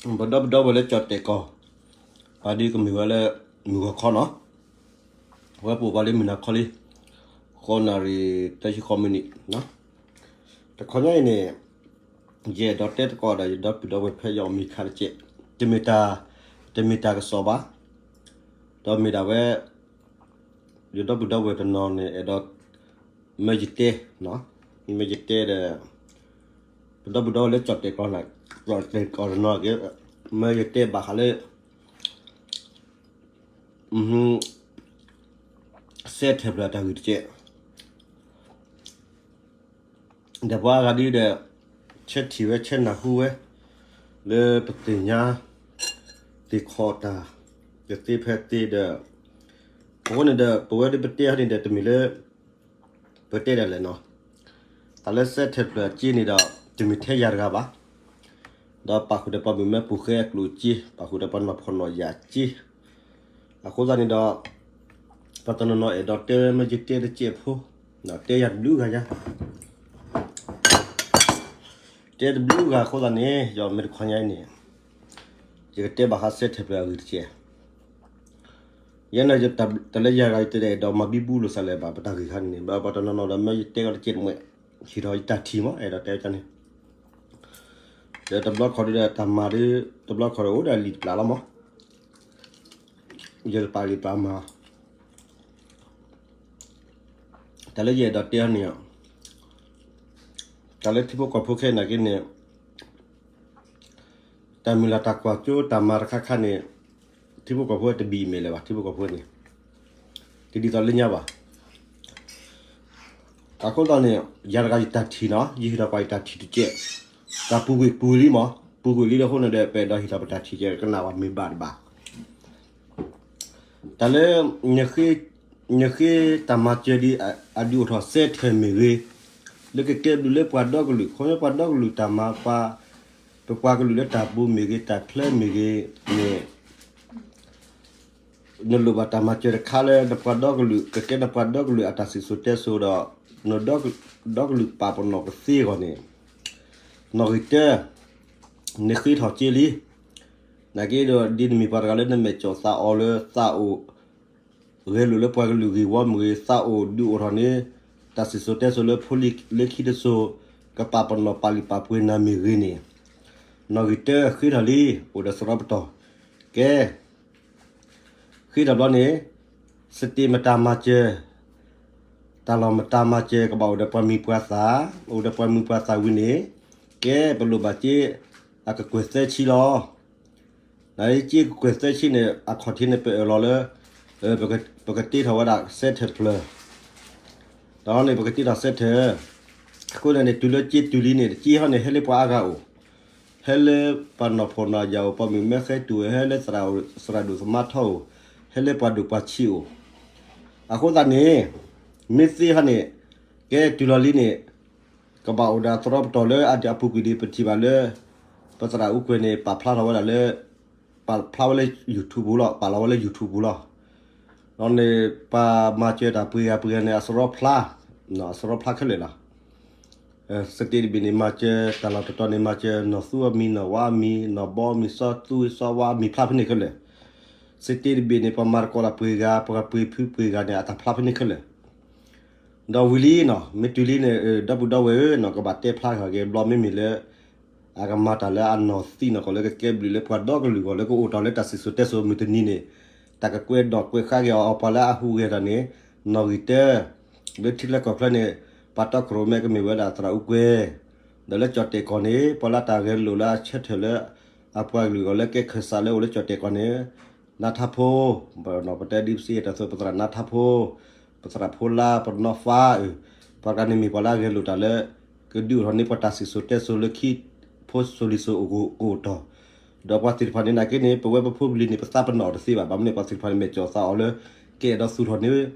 ပဒီပုၢ်ဒီဝဲၢ်လၢကၠီၣ်တဲာ်ကီၢ်, ပှၤဒ်ကမ့ၢ်ဝဲလၢ မုၢ်ဂီၤခီနီၤ, ဝဲပအိၣ်ပှၤလၢမုၢ်နၤခီလံ, ဃိးနၣ်ရံၣ် သၢဆံဃိးမံးနံး, တခီညါအံၤန့ၣ်, ယအဲၣ်ဒိးတဲသကိးဒီးယဒီပုၢ်ဒီဝဲၢ်ဖဲယအီၣ်မ့ၤခါတကဲး, တမ့ၢ်တၢ်, တမ့ၢ်တၢ်ကစီၣ်ဘၣ်, ဒီးမ့ၢ်ဒၣ်ဝဲ ယဒီပုၢ်ဒီဝဲၢ်တနီၤန့ၣ် အဲၣ်ဒိး မၢယတဲ, မၢယတဲဒီး, ပဒီပုၢ်ဒီဝဲၢ်လၢကၠီၣ်တဲာ်ကီၢ်န့ၣ်, ကၠီၣ်တဲာ်ကီၢ်တနီၤက့ၤ, မၢယတဲဘၣ်ဃးလၢ စဲးထဲးဖျၢၣ်တၢ်ဂ့ၢ်တကဲး, ဒီးပှၤအါဂၤဒ်ဒီး, ဆဲးထံၣ်ဝဲဆဲးနၢ်ဟူဝဲ, လၢပသ့ၣ်ညါ, သ့ၣ်ခီၣ်တၢ်, ကသ့ဖဲသ့ဒီး, အဃိန့ၣ်ဒီး ပဝဲဒၣ်ပတဲဟီန့ၣ်ဒီးတမ့ၢ်လၢ ပတဲဒၣ်လဲၣ်နီၤ, တၢ်လၢစဲးထဲးဖျၢၣ်အစ့န့ၣ်ဒီး တမ့ၢ်ထဲယၤတဂၤဘၣ်, ဒီးပာ်ဃုာ်ဒီးပှၤမုၢ်မၢပူၤဃဲအကျိာ်အစ့, ပာ်ဃုာ်ဒီးပှၤနီၢ်ဖှီၣ်နီၢ်ယာ်အစ့, အဃိသတးန့ၣ်ဒီး, ပှၤတနီၤနီၤအဲၣ်ဒိးတဲဝဲမၢယတဲတကဲးဖိ, တဲယၤတဘျုးဂၤယၤ တဲတဘျုးဂၤအဃိသတးန့ၣ် ယမ့ၢ်တခီညါအံၤန့ၣ်, ယကတဲဘၣ်ဃးစဲးထဲးဖျၢၣ်အဂ့ၢ်တကဲး, ယဲန့ၣ် တၢ်လၢယၤဂၤယတဲဒၣ်အဲၣ်ဒိးမၤဘံဘူလိာ်သးလၢၤဘၣ် ပတၢ်ဂ့ၢ်ခါန့ၣ်န့ၣ် ဘၣ်ပှၤတနီၤနီၤဒီးမၢယတဲကီးတကဲးတမှဲး, ဟ့ၣ်ထီၣ်ယတၢ်ထံၣ်မး အဲၣ်ဒိးတဲဝဲန့ၣ်, ဒီးတဘျီခီၣ်ဒီးတၢ်မၤဒီး, တဘျီခီၣ်ဒီးအိၣ်ဒီးလံာ်တပျၢ်လီၤမး, ယတပာ်လံာ်ပာ်မၤ တၢ်လၢယအဲၣ်ဒိးတဲအီၤန့ၣ်, တၢ်လၢထံဖိကီၢ်ဖိခဲအံၤနာ်က့န့ၣ်, တၢ်မုၢ်လၢ်တၢ်ကွၢ်စိတၢ်မၤတခါခါန့ၣ်, ထံဖိကီၢ်ဖိတဘံၣ်မဲာ်လၢၤဘၣ် ထံဖိကီၢ်ဖိန့ၣ်, တဒ်သိးလၢညါဘၣ်. အဃိသတးန့ၣ်, ယၤတဂၤယတၢ်ထံၣ်နီၤ ယဟ့ၣ်ထီၣ်ကွၢ်ယတၢ်ထံၣ်တကဲး, တၢ်ပူၤကွံာ်ပူၤလံမး, ပူၤကွံာ်လံဒီးအဃိန့ၣ်ဒီး ပအဲၣ်ဒိးဟ့ၣ်ထီၣ်ပတၢ်ထံၣ်ကဲး ကနၣ်ဝဲမ့ၢ်ဘၣ်တဘၣ် တၢ်လၢ နဃ့တၢ်မၤစၢၤဒ်အဒုးအိၣ်ထီၣ်စဲးထဲးမ့ၢ်ဂ့ၤ, လၢကကဲဘျုးလၢပှၤဒီကလုာ် ခီဖျိပှၤဒီကလုာ်တၢ်မၤပှၤ, ပပှၤကလုာ်လၢတၢ်ပူၤမ့ၢ်ဂ့ၤ တၢ်ချၢမ့ၢ်ဂ့ၤန့ၣ်, နလိၣ်ဘၣ်တၢ်မၤစၢၤတခါလၢနပှၤဒီကလုာ် ကကဲနပှၤဒီကလုာ်အတၢ်စံၣ်စိၤတဲစိၤဒီး, နဒီကလုာ်ပာ်ပနီၣ်ကသ့အဂီၢ်န့ၣ်, နီၢ်ဂ့ၤတၢ နဃ့ထီၣ်က့ၤလံ, နာ်က့ဒီးဒ်နမ့ၢ်ပှၤတဂၤလၢနမဲာ်ကၠီၣ်သးအီၤလၢသးအိၣ် ဂဲၤလိာ်လၢပှၤကလုာ်ဂ့ၢ်ဝီမ့ၢ်ဂ့ၤ သးအိၣ်ဒုးအိၣ်ထီၣ်န့ၣ်, တၢ်စံၣ်စိၤတဲစိၤလၢဖိလံၤလၢခံတစိၤ, ကပာ်ပနီၣ်ပာ်လုၢ်ပာ်ပှ့ၤနၤမ့ၢ်ဂ့ၤန့ၣ်, နီၢ်ဂ့ၤတၢဃ့ထီၣ်လံ, အိၣ်ဒီးစရီပတီၢ်, ကဲ ဃ့ထီၣ်ဘျီန့ၣ်, စတ့မတၤမၤစၢၤ, တၢ်လီၢ်မတၤမၤစၢၤ ကဘၣ်အိၣ်ဒီးပှၤမံၤပှၤသၣ်, အိၣ်ဒီးပှၤမံၤပှၤသၣ်ဝံၤန့ၣ်, ကဲပလိၣ်ဘၣ်က့ၤ, အကကွဲၢ်သၢဆံလီၤ. နက့ကကွဲၢ်သၢဆံန့ၣ် အခီၣ်ထံးန့ၣ် ပအၢၣ်လီၤလၢ ပကတ့ထီၣ်ဝဲဒၣ်စဲးထဲးဖျၢၣ်, ဒီးန့ၣ် ပကတ့ထီၣ်စဲးထဲး, အဃိန့ၣ် တုၤလၢက့တုၤလံန့ၣ် က့ဟီန့ၣ် ဟဲလၢပှၤအါဂၤအိၣ်, ဟဲလၢပှၤနီၢ်ဖှီၣ်နီၢ်ယာ်အိၣ်, ပှၤမုၢ်မၢဃဲတုၤအိၣ်, ဟဲလၢသရၣ်ဒိၣ်သမါထီအိၣ်, ဟဲလၢပှၤဒိၣ်ပှၤဆံးအိၣ်, အဃိသတးန့ၣ်, မ့ၢ်သ့ဟီန့ၣ်, ကဲတုၤလီၤလံန့ၣ်, ကဘၣ်အိၣ်ဒီးသရီပတီၢ်လၢအဒုးအပူၤကွံာ်ဒ်ပထံၣ်ဘၣ်လၢ ပသရၣ်အူကွဲၤန့ၣ် ပာ်ဖျါထီၣ်ဝဲဒၣ်လၢ, ပာ်ဖျါဝဲလၢ YouTube ပူၤလီၤ, ပာ်လီၤဝဲလၢ YouTube ပူၤလီၤ. ဒီးန့ၣ် ပှၤမၤစၢၤတၢ်ပှ့ၤဂၤပှ့ၤဂၤန့ၣ် အစရီဖျါ, အစရီဖျါခဲလၢာ်လီၤ. စတ့တဘ့ၣ်န့ၣ် မၤစၢၤတၢ်လီၢ်တတီၤန့ၣ် မၤစၢၤနီၢ်သူအမံၤ နီၢ်ဝါအမံၤ နီၢ်ဘီအမံၤ စီၤသူစီၤဝါအမံၤဖျါဖဲန့ၣ်ခဲလၢာ်, စတ့တဘ့ၣ်န့ၣ် ပှၤမၤသကိးတၢ်ပှ့ၤဂၤ ပှၤပှ့ၤဖုပှ့ၤဂၤန့ၣ် အတၢ်ဖျါဖဲန့ၣ်ခဲလၢာ် ဒီးဝံၤလံနီၤ မ့ၢ်တုၤလံန့ၣ် ဒီပုၢ်ဒီဝဲၢ်ဧၢနီၤ ကဘၣ်တဲဖျါဂ့ၤဘျီ မ့မ့ၢ်လၢ အကမၤတၢ်လၢအနီၢ်သံနီၢ်ကီၢ်လၢ ကကဲဘျုးလၢပှၤဒီကလုာ်အဂီၢ်လၢကအိၣ်တ့ၢ်လၢတၢ်စံၣ်စိၤတဲစိၤမုၢ်တနံၤန့ၣ် တၢ်ကကွဲးဒီးကွဲးဃါက့ၤအီၤ ပှၤလၢအဟူးဂဲၤတၢ်န့ၣ် နီၢ်ဂံၢ်တၢ လၢထံချၢကီၢ်ချၢန့ၣ် ပှၤတီခိၣ်ရိၣ်မဲကမ့ၢ်ဝဲဒၣ်သရၣ်အူကွဲၤ ဒီးလၢကၠီၣ်တဲာ်ကီၢ်န့ၣ် ပှၤလၢတၢ်ဂဲၤလိာ်လၢအဆၢထၢၣ်လၢ အပှၤကလုာ်အဂီၢ်လၢကဲခၢၣ်စးလၢအိၣ်လၢကၠီၣ်တဲာ်ကီၢ်န့ၣ် နါထါဖိ ပတဲဒ်ပစံးတၢ်သိး ပသရၣ်နါထါဖိ ပသရၣ်ဖိလါ ပနီၢ်ဖါဧၢ ပှၤတဂၤန့ၣ်မ့ၢ်ပှၤလၢအဂဲၤလိာ်တၢ်လၢ ကဒုးအိၣ်ထီၣ်န့ၢ်ပှၤတၢ်စံၣ်စိၤတဲစိၤလၢခံ ဖိစိၤလံၤစိၤအိၣ်ကအိၣ်တီၢ် ဒီးပှၤသ့ၣ်တဖၣ်န့ၣ်နာ်က့န့ၣ် ပဝဲပဖိပလံၤန့ၣ် ပသးပနီၣ်တသ့ဘၣ် ဘၣ်မနုၤပှၤသ့ၣ်တဖၣ်န့ၣ် မဲာ်ကၠီၣ်သးအီၤလၢ ကအဲၣ်ဒိးသူၣ်ထီၣ်န့ၢ်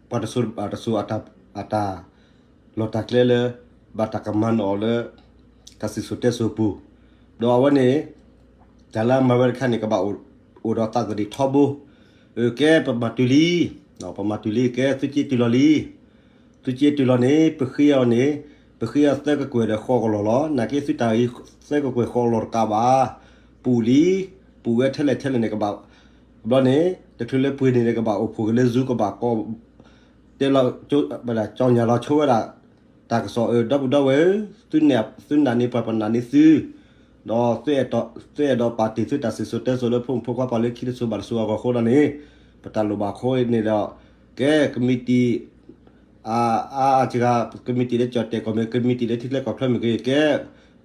ပှၤတစိၤတစိၤအတၢ် လီၢ်တၢ်ကျဲလၢ ဘၣ်တၢ်ကမၤနၢၤအီၤလၢ တၢ်စံၣ်စိၤတဲစိၤပူၤ ဒီးအဝဲန့ၣ် တၢ်လၢအမၤဝဲတခါန့ၣ် ကဘၣ်အိၣ်ဒီးသးသဒံးထီဘိ အၢ ကဲပမၤတုၤလံ ပမၤတုၤလံ ကဲသုးက့တုၤလီၤလံ သုးက့တုၤလီၤန့ၣ် ပဃ့အီၤန့ၣ် ပဃ့အီၤသၢကကွဲၢ်ဒီးဃိးကလီၢ်လီၤ နာ်က့သုတၢ်ဂ့ၤသၢကကွဲၢ်ဃိးကလီၢ်တကးဘၣ် ပူၤလံ, ပူၤဝဲထဲလဲၣ်ထဲလဲၣ်န့ၣ်ကဘၣ်, ဘျီန့ၣ် တချုးလၢပှ့ၤန့ၣ်န့ၣ် ကဘၣ်အိၣ်ဖှိၣ်က့ၤလၢ Zoom ကဘၣ်ကိး တဲလီၤ, ကၠီညါလီၤဆိဝဲဒၣ် တၢ်ကစီၣ်အၢ ဒီပုၢ်ဒီဝဲၢ်ဧၢ, သုနာ်န့ၢ်ပှၤ ပနာ်န့ၢ်သု, ဒီးသုအဲၣ်ဒိးပာ်တ့ၢ်သုတၢ်စံၣ်စိၤတဲစိၤလၢဖိမုၣ်ဖိခွါပှၤလၢခံတစိၤဘၣ်တစိၤအဂီၢ်အဃိဒီးန့ၣ်, ပတၢ်လိၣ်ဘၣ်အဃိန့ၣ်ဒီး, ကဲ ကမံးတံာ် အါအါစှၤ ကမံးတံာ်လၢကၠီၣ်တဲၣ်ကီၢ်မ့ၢ် ကမံးတံာ်လၢထံချၢကီၢ်ချၢမ့ၢ်ဂ့ၤ ကဲ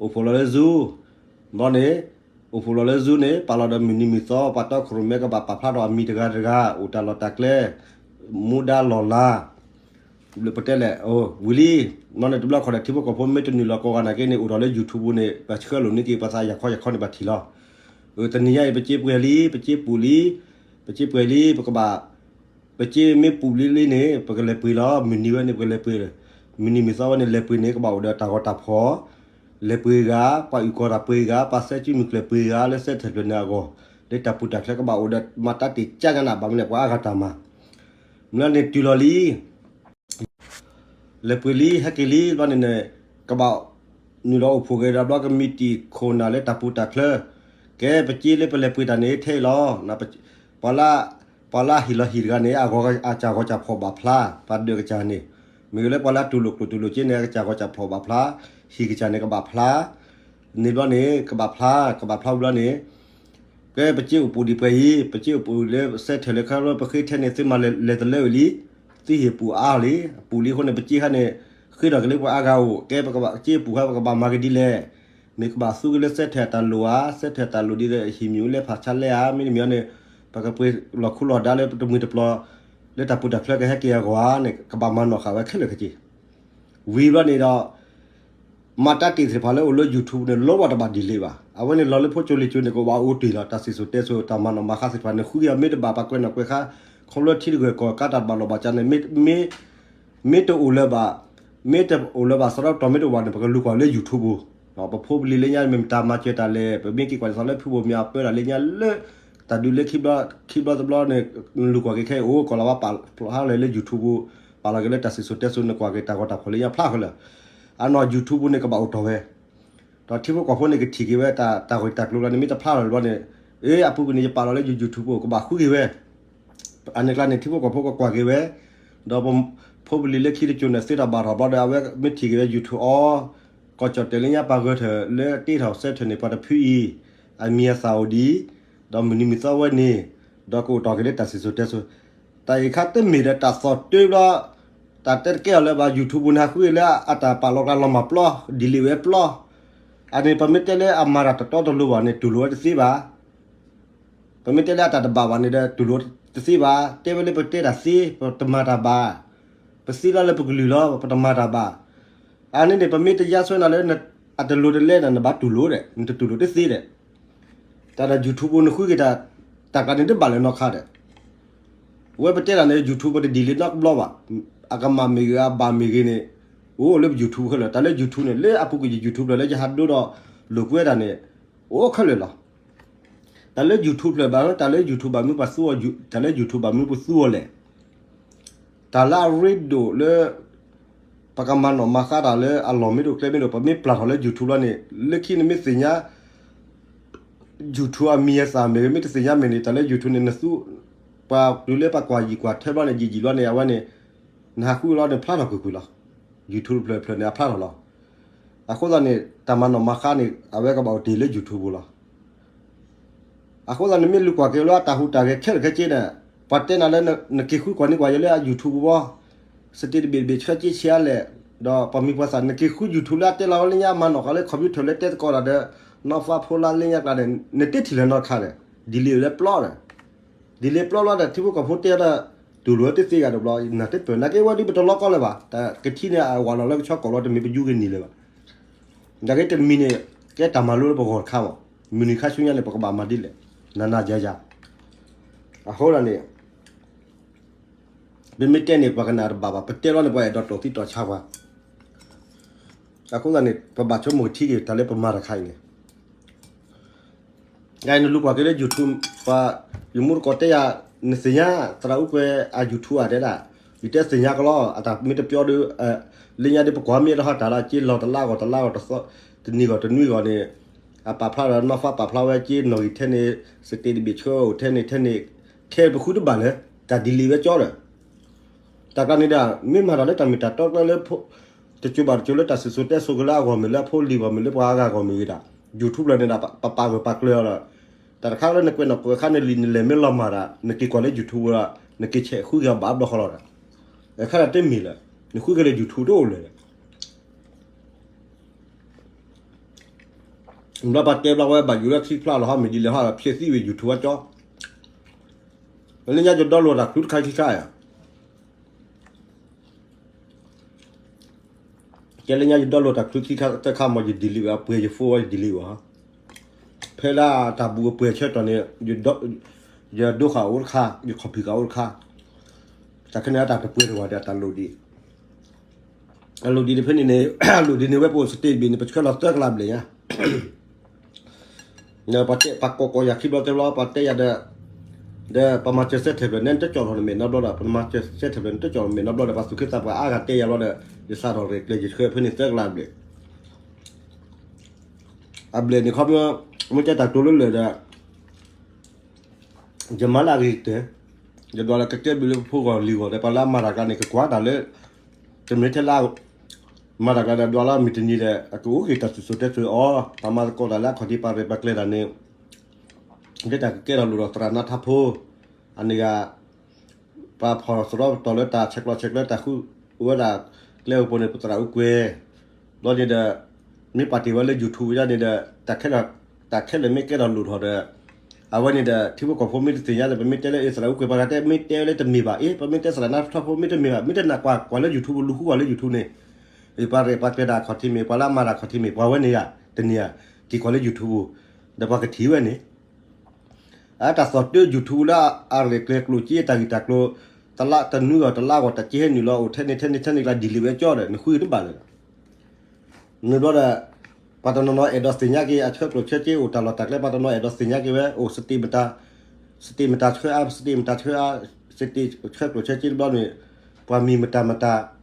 အိၣ်ဖှိၣ်လီၤလၢ Zoom, ဘျီန့ၣ် အိၣ်ဖှိၣ်လီၤလၢ Zoom န့ၣ် ပာ်လီၤဒီးမုၢ်နံၤမုၢ်သီ ပှၤတီခိၣ်ရိၣ်မဲကဘၣ်ပာ်ဖျါထီၣ်အမံၤတဂၤတဂၤ အိၣ်တၢ်လီၢ်တၢ်ကျဲ, မူဒါလီၢ်လၤ ပတဲလဲၣ် ဝံၤလံ, ဘျီန့ၣ်တဘျီဃီဒီး ထံဖိကီၢ်ဖိမ့ၢ်တနုာ်လီၤကိးဂၤနာ်က့န့ၣ် အိၣ်ဒီးလၢ YouTube ပူၤန့ၣ် ပဆှၢလိာ်န့ၢ်က့ၤပှၤသးယၤခီယၤခီန့ၣ် ပထံၣ်လီၤ. တနံၤညါအံၤ ပစ့ပှဲၤလံ, ပစ့ပူၤလံ, ပစ့ပှဲၤလံ, ပကဘၣ် ပစ့မ့ၢ်ပူၤလံလံန့ၣ် ပကလဲၤပှ့ၤလီၤ. မုၢ်နံၤဝဲန့ၣ် ပကလဲၤပှ့ၤ, မုၢ်နံၤမုၢ်သီဝဲန့ၣ် လဲၤပှ့ၤန့ၣ် ကဘၣ်အိၣ်ဒီးတၢ်ဂီၤတၢ်ဖီၣ်, လဲၤပှ့ၤဂၤ, ပှၤအုၣ်ကီၤတၢ်ပှ့ၤဂၤ, ပှၤဆဲးစုမုၢ်ကျၢၢ်ပှ့ၤဂၤ လၢစဲးထၢၣ်ဖျၢၣ်န့ၣ်အဂီၢ်, လၢတၢ်ပူၤတၢ်ချၢကဘၣ်အိၣ်ဒီး မၤတၢ်တ့ၢ်ကၢ်ညါနၤ ဘၣ်မနုၤလဲၣ် ပှၤအါဂၤတၢ်မၤ, မနုၤန့ၣ်တုၤလီၤလံ လဲၤပှ့ၤလံ ဟဲက့ၤလံ ဘျီန့ၣ်န့ၣ် ကဘၣ်နုာ်လီၤအိၣ်ဖှိၣ်က့ၤဒီး ဘျီကမံးတံာ်ခိၣ်နၢ်လၢတၢ်ပူၤတၢ်ချၢ, ကဲ ပစ့လၢပလဲၤပှ့ၤတၢ်န့ၣ် ထဲအံၤလီၤ. ပှၤလၢ, ပှၤလၢဟံၣ်လီၤဟံၣ်တဂၤန့ၣ် အဂီၤအစၢ်ဂီၤစၢ်ဖီၣ်ဘၣ်ဖျါ, ပှၤဒၢးကစၢ်န့ၣ်, မ့ၢ်လၢပှၤလၢတူၢ်လိာ်ကျိၣ်တူၢ်လိာ်စ့န့ၣ် အကစၢ်ဂီၤစၢ်ဖီၣ်ဘၣ်ဖျါ, ဟံၣ်ကစၢ်န့ၣ်ကဘၣ်ဖျါ, န့ၣ်ဘျီန့ၣ် ကဘၣ်ဖျါ, ကဘၣ်ဖျါဘျီန့ၣ် ကဲ ပစ့အိၣ်ပူၤဒံးပှဲၤအံၤ, ပစ့အိၣ်ပူၤလၢစဲးထၢၣ်လၢခါလၢပဃ့ထဲန့ၣ် သုမၤလဲၤတလၢဝံၤလံ, သုဟ့ၣ်ပူၤအါလံ, ပူၤလံအဃိန့ၣ် ပစ့ခါန့ၣ် ဃ့ထီၣ်က့ၤလၢပှၤအါဂၤအိၣ်, ကဲ ပကဘၣ်စ့ပူၤခါ ပကဘၣ်မၤက့ၤဒ်လဲၣ်, မ့ၢ်ကဘၣ်သူက့ၤလၢစဲးထၢၣ်တၢ်လိၣ်ဧါ, စဲးထၢၣ်တၢ်လိၣ်ဒ်လဲၣ် ဟံၣ်မ့ၣ်အူလဲဖးဆါလဲဧါ, မ့တမ့ၢ်န့ၣ် ပကပှ့ၤလီၢ်ခူလီၢ်ဒါလၢပတမှံၤတပျီၤ လၢတၢ်ပူၤတၢ်ချၢကဟဲက့ၤအဂီၢ်ဧါန့ၣ် ကဘၣ်မၤနီၣ်ဃာ်ဝဲခဲလၢာ်ခဲဆ့ ဝံၤဘျီန့ၣ်ဒီး မၤတၢ်တ့ၢ်သ့ၣ်တဖၣ်လၢအိၣ်လၢ YouTube န့ၣ် လီၤဝဲတဘၣ် delete ဘၣ်. အဝဲန့ၣ်လီၤလၢဖိကၠိလံာ်ကၠိန့ၣ် ကဘၣ်အိၣ်တ့ၢ်လီၤ. တၢ်စံၣ်စိၤတဲစိၤ တၢ်မၤနီၣ်မၤဃါသ့ၣ်တဖၣ်န့ၣ် ဃုက့ၤအီၤ မ့ၢ်တဘၣ်ပှၤကွဲးနီၣ်ကွဲးဃါ ခီဖျိထံတဂၢၢ်ကီၢ်ကးတၢ်ဘၣ်လီၢ်ဘၣ်စးန့ၣ် မ့ၢ်, မ့ၢ်တအိၣ်လၢၤဘၣ်, မ့ၢ်တအိၣ်လၢၤဘၣ် စးထီၣ်ပတီၢ်မ့ၢ်တအိၣ်ဘၣ်န့ၣ် ပကလူၤကွၢ်လၢ YouTube ပူၤ, ပဖိပလံၤလၢညါ မ့ၢ်တၢ်မၤစၢၤတၢ်လဲၣ်, ပမ့ၢ်က့ၤကွၢ်ဒ်သိးလၢဖုဘိၣ်မၠးအပၢတၢ်လၢညါလၢ တၢ်ဒုးလၢခံဘျီ, ခံဘျီတဘျီန့ၣ် လူၤကွၢ်က့ၤခဲအံၤအိၣ် ကီၢ်လၤဝါပာ်ဖျါထီၣ်လၢ YouTube ပူၤ, ပာ်လီၤက့ၤလၢတၢ်စံၣ်စိၤတဲစိၤန့ၣ် ကွၢ်က့ၤတၢ်ဂီၤတၢ်ဖီၣ်လၢညါဖျါဃီလၢာ်, အနီၢ် YouTube ပူၤန့ၣ် ကဘၣ်အိၣ်တီၢ်ဝဲ, ဒီးထံဖိကီၢ်ဖိန့ၣ် ကထံၣ်က့ၤဝဲ တၢ်ဂီၤတၢ်ကျိၤလီၤန့ၣ် မ့ၢ်တဖျါထီၣ်ဘျီန့ၣ်, အ့ အပူၤကွံာ်န့ၣ် ယပာ်လီၤလၢ YouTube ပူၤ ကဘၣ်ဃုက့ၤဝဲ အန့ၣ်ကျါန့ၣ် ထံဖိကီၢ်ဖိကကွၢ်က့ၤဝဲ, ဒီးပဖိပလံၤလၢခံတကၠိၤန့ၣ် သ့တၢ်ဘၣ်ထီၣ်ဘျီဒီး အဝဲမ့ၢ်ထံၣ်က့ၤဝဲ YouTube အီၤ, ကီၢ်ကၠီၣ်တဲၣ်လၢညါပှၤဂဲၤထၢၣ်လၢတ့ထီၣ်စဲးထၢၣ်န့ၣ် ပှၤတဖုအံၤ, အမံၤအသၣ်အိၣ်ဒံး, ဒီးမုၢ်နံၤမုၢ်သီဝဲန့ၣ်, ဒီးကအိၣ်တီၢ်က့ၤလၢတၢ်စံၣ်စိၤတဲစိၤ, တၢ်အံၤခါတမ့ၢ်ဒီးတၢ်သီၣ်တၢဘျီ, တၢ်တဲတကဲအီၤလၢၤဘၣ် YouTube ပူၤန့ၣ် ဟးဃုက့ၤလၢအတၢ်ပာ်လီၤကျါလီၤမၢ်ပျီ, delete ဝဲပျီ, အန့ၣ် ပမ့ၢ်တဲလၢအမၤတၢ်တတီတလိၤဘၣ်န့ၣ် တူၢ်လိာ်ဝဲတသ့ဘၣ် ပမ့ၢ်တဲလၢအတၢ်တဘၣ်ဘၣ်န့ၣ်ဒီး တူၢ်လိာ်တသ့ဘၣ်, တဲဝဲလၢပတဲတၢ်သ့ ပတမၤတၢ်ဘၣ်, ပသ့လီၤလၢပကလုၢ်လီၤ ပတမၤတၢ်ဘၣ်, အန့ၣ်န့ၣ် ပမ့ၢ်တယါဆွဲနၤလၢ အတလိၤတလဲနၤ နဘၣ်တူၢ်လိာ်ဒီး နတတူၢ်လိာ်တသ့ဒီး, တၢ်ဒီး YouTube ပူၤနဃုက့ၤတၢ်, တၢ်ကျါန့ၣ်တဘၣ်လၢၤနီတခါဒီး ဝဲပတဲတၢ်န့ၣ် YouTube ပတ delete နီတဘျီဘၣ်, အကမၣ်မ့ၢ်ဂ့ၤ အဘၣ်မ့ၢ်ဂ့ၤန့ၣ်, အိၣ်လၢပ YouTube ခဲလၢာ်, တၢ်လၢ YouTube န့ၣ် လၢအပူၤကွံာ်ယ YouTube လၢယဟးဒိဒီးလိာ်ကွဲတၢ်န့ၣ်, အိၣ်ခဲလၢာ်လီၤ. တၢ်လၢ YouTube ဖျၢၣ်ဘၣ်, တၢ်လၢ YouTube ဘၣ်မနုၤပသူအီၤ, တၢ်လၢ YouTube ဘၣ်မနုၤပသူအီၤလဲၣ်. တၢ်လၢအရ့ဒိၣ်လၢ ပကမၤနီၣ်မၤဃါတၢ်လၢအလီၢ်မ့ၢ်တအိၣ်ကျဲမ့ၢ်တအိၣ် ပမ့ၢ်ပျၢ်ထီၣ်လၢ YouTube လီၤန့ၣ် လၢခံနမ့ၢ်သ့ၣ်ညါ YouTube အမံၤအသၣ်မ့ၢ်ဂ့ၤ မ့ၢ်တသ့ၣ်ညါမ့ၢ်န့ၣ် တၢ်လၢ YouTube န့ၣ် နသူ ပှၤတုၤလၢပှၤကွၢ်ယံာ်ကွၢ်ထၢဘျီန့ၣ် ယံာ်ယံာ်ဘျီန့ၣ် အဝဲန့ၣ် နဟးဃုလီၤန့ၣ် ဖျါထီၣ်ကွ့ၢ်ကွ့ၢ်လီၤ. YouTube တဖျၢၣ်တဖျၢၣ်န့ၣ် အဖျါထီၣ်လီၤ. အဃိသတးန့ၣ် တၢ်မၤနီၣ်မၤဃါန့ၣ် အဝဲကဘၣ်အိၣ်တ့ၢ်လၢ YouTube ပူၤလီၤ. အဃိသတး နမ့ၢ်လူၤကွၢ်က့ၤလၢအတၢ်ဟူးတၢ်ဂဲၤခဲလၢာ်ခဲဆ့န့ၣ် ပှၤတဲနၤလၢ နက့ၤဃုကွၢ်န့ၢ်ကွၢ်ယဲလၢအ YouTube ပူၤဘၣ်, စတ့တဘ့ၣ်တဘ့ၣ်ဆှၢက့ဆံးအါလဲၣ်, ဒီးပှၤမံၤပှၤသၣ် နက့ၤဃု YouTube လၢအတဲလီၤဝဲလၢညါ မၤနီၣ်ဃာ်လၢ computer လၢတဲသကိးတၢ်ဒီး နီၢ်ဖးဖိလၢလၢညါကျါန့ၣ် နတထံၣ်လၢၤနီတခါဒီး delete လၢပျီဒီး delete ပျီလီၤဒီး ထံဖိကီၢ်ဖိတဲဒီး တူၢ်လိာ်တသ့ဂၤတဘျီ နတပၢၢ် နာ်က့ဝဲဒ်ပတလီကီလၢၤဘၣ်, တၢ်ကထံၣ်န့ၣ် အဝၤလီၤလၢကဆီကိးလီၤ တမ့ၢ်ပယူဂ့ၤနံၤလၢၤဘၣ်. နာ်က့တမံၤန့ၣ် ကဲတၢ်မၤလိလၢပဂီၢ်တခါမး, မုၢ်နံၤခါဆူညါန့ၣ် ပကဘၣ်မၤဒ်လဲၣ်, နၤနၤယၤယၤ, အဃိဒၣ်န့ၣ် ပမ့ၢ်တဲန့ၣ် ပှၤကနၣ်တဘၣ်ဘၣ်, ပတဲလီၤန့ၣ် ပှၤအဲၣ်ဒိးတီၢ်သံတီၢ်ဆါပှၤ အဃိသတးန့ၣ် ပဘၣ်ဆိကမိၣ်ထံက့ၤ တၢ်လၢပမၤတခါအံၤန့ၣ် ယနလူၤကွၢ်က့ၤလၢ YouTube ပှၤ ယမူတကိးတဲယၤ နသ့ၣ်ညါ သရၣ်အူကွဲၤအ YouTube ဧါတဲဒၣ်, ယတဲသ့ၣ်ညါကလီ အတၢ်မ့ၢ်တပျီဒီး လၢညါဒီးပကွၢ်မ့ၢ်တဟီၣ်တၢ်လၢက့လီၤတလါဂီၢ်တလါဂီၢ်တသီ တနံၤဂီၢ်တနွံဂီၢ်န့ၣ် အပာ်ဖျါဒီးနီၢ်ဖးပာ်ဖျါဝဲက့နီၣ်ဂံၢ်ထဲန့ၣ် စတ့တဘ့ၣ်ဆှၢအိၣ်ထဲန့ၣ်ထဲန့ၣ် ခဲပဃုတဘၣ်လၢ တၢ်ဒ်လံာ်ဝဲကၠီဒီး တၢ်ကျါန့ၣ်ဒီး မ့ၢ်မၤတၢ်လၢတၢ်မ့ၢ်တၢ်တီကျဲလၢ တစိၤဘၣ်တစိၤလၢတၢ်စံၣ်စိၤတဲစိၤကလၢအဂီၢ်မ့ၢ်လၢအဖိလံၤဂီၢ်မ့ၢ်လၢပှၤအါဂၤဂီၢ်မ့ၢ်ဂ့ၤဒၣ် YouTube လၢန့ၣ်ဒီး ပပာ်ဂၢၢ်ပာ်ကျၢၤအီၤဒီး တၢ်တခါလၢနကွဲးနီၣ်ကွဲးဃါန့ၣ်လံာ်နလဲၤမ့ၢ်လီၤမၢ်ဒၣ် နက့ၤကွၢ်လၢ YouTube ဒီး နက့ၤဆဲးဃုက့ၤအီၤဘၣ်ဘျီဃီလီၤဒီး အခါဒၣ်တမ့ၢ်လၢ နဃုက့ၤလၢ YouTube တအိၣ်လၢၤဒီး ဘျီပှၤတဲဘျီဝဲဘၣ်ယိၣ်လၢခံဖျါလီၤဟီမ့ၢ်ဒ်လဲၣ်ဟီ ဖျဲးသံဝဲ YouTube အကၠီ လၢညါယ download တၢ်ချူတခါခံခါဧါ ကဲလၢညါယ download တၢ်ချူခံခါသၢခါမ့ၢ်ယ delete ဝဲ အပှဲၤယ phone ဝဲယ delete ဝဲ ဖဲလၢတၢ်ဘူးအပှဲၤဆၢကတီၢ်န့ၣ် ယဒိဃာ်အိၣ်တခါ ယ copy ဃာ်အိၣ်တခါ တၢ်ခဲန့ၣ်တၢ်တပှဲၤတဝၢ်ဒီးတၢ်လိၣ်ဒံး အလိၣ်ဒံးန့ၣ်ဖဲန့ၣ်န့ၣ် အလိၣ်ဒံးန့ၣ်ဝဲပအိၣ် state တဘ့ၣ်န့ၣ် ပဆှၢလီၤသၢကလးဘျဲၣ်ညါ ပှၤတဲပှၤကိးကိးယၤခံဘျီသၢဘျီ ပှၤတဲယၤဒီး ဒီးပမၤစၢၤစဲထဲးဖျၢၣ်န့ၣ် နတကၠီၣ်ထီၣ်နမဲာ်နီတဘျီဒီး ပမၤစၢၤစဲထဲးဖျၢၣ်န့ၣ် နတကၠီၣ်ထီၣ်မဲာ်နီတဘျီဒီး ပှၤသူၣ်က့သးပှၢ်အါဂၤတဲယၤဘျီဒီး ယစးထီၣ်ရဲၣ်ကျဲၤယဆှၢဖဲန့ၣ်သၢကလးဘျဲၣ် အဘျဲၣ်န့ၣ်ခီပညီ မ့ၢ်တဲတၢ်ကတိၤလၢလၢာ်ဒီး ယမၤလၢအဂ့ၤကတၢၢ် ယဒွးလၢကကဲဘျုးလၢပဖိဂီၢ်လံၤဂီၢ်ဒီး ပှၤလၢအမၤတၢ်ကျါန့ၣ် ကကွၢ်တၢ်လၢ တမ့ၢ်ထဲလၢ မၤတၢ်ကျါဒီး ဒွးလၢမုၢ်တနံၤဒီး အကအိၣ်က့ၤတၢ်စံၣ်စိၤတဲစိၤအီၤ ပှၤမၤသကိးတၢ်လၢအခီၣ်ထံးပှၤရဲၣ်ပှၤကျဲၤတၢ်န့ၣ် လၢတၢ်ကကဲထီၣ်လိၣ်ထီၣ်သရၣ်နါထါဖိ အန့ၣ်ဂၤ ပှၤဖီၣ်သရီပတီၢ်လၢတၢ်ဆဲးကျိးဆဲးကျၢတၢ်ဃု ဝဲဒၣ်ကျဲအိၣ်ပူၤန့ၣ် ပသရၣ်အူကွဲၤ ဘျီန့ၣ်ဒီး မ့ၢ်ပာ်တ့ၢ်ဝဲလၢ YouTube ယါန့ၣ်ဒီး တၢ်ခဲလၢာ်မ့ၢ်ကဲထီၣ်လိၣ်ထီၣ်ဒီး အဝဲန့ၣ်ဒီး ထံဖိကီၢ်ဖိမ့ၢ်တသ့ၣ်ညါဒီး ပမ့ၢ်တဲလၢအသရၣ်အူကွဲၤ ပှၤဂၤတဲမ့ၢ်တဲဝဲလၢတမ့ၢ်ဘၣ် အ့ ပမ့ၢ်တဲသရၣ်နါထါဖိမ့ၢ်တမ့ၢ်ဘၣ် မ့ၢ်တနာ်ကွၢ်ကွၢ်လၢ YouTube လူၤဃုကွၢ်လၢ YouTube န့ၣ် ပှၤရဲၣ်ပှၤကျဲၤတၢ်အခီၣ်ထံးမ့ၢ် ပှၤလၢအမၤတၢ်အခီၣ်ထံးမ့ၢ် ပှၤဝဲန့ၣ်ယါ တန့ၢ်ယါ က့ၤကွၢ်လၢ YouTube ဒီးပှၤကထံၣ်ဝဲန့ၣ် အတၢ်သီၣ်တၢ YouTube လၢအရဲၣ်ကျဲၤကျိၣ်စ့တၢ်ဂ့ၢ်တၢ်ကျိၤ တလါတနွံဂီၢ်တလါဂီၢ် တၢ်က့ဟဲနုာ်လီၤအိၣ်ထဲန့ၣ်ထဲန့ၣ်ထဲန့ၣ်ကျါ ဒ်လံာ်ဝဲကၠီဒီး နဃုတဘၣ်လၢၤ နဘျီဒီး ပှၤတနီၤနီၤအဲၣ်ဒိးသ့ၣ်ညါက့ၤ အဆဲးကျိးဆဲးက့ၤအိၣ်တၢ်လီၢ်တၢ်ကျဲ ပှၤတနီၤအဲၣ်ဒိးသ့ၣ်ညါက့ၤဝဲ အိၣ် state မတၤ state မတၤဆှၢအါ state မတၤဆှၢအါ state ဆဲးကျိးဆဲးက့ၤတဘျီန့ၣ် ပှၤမံၤမတၤမတၤ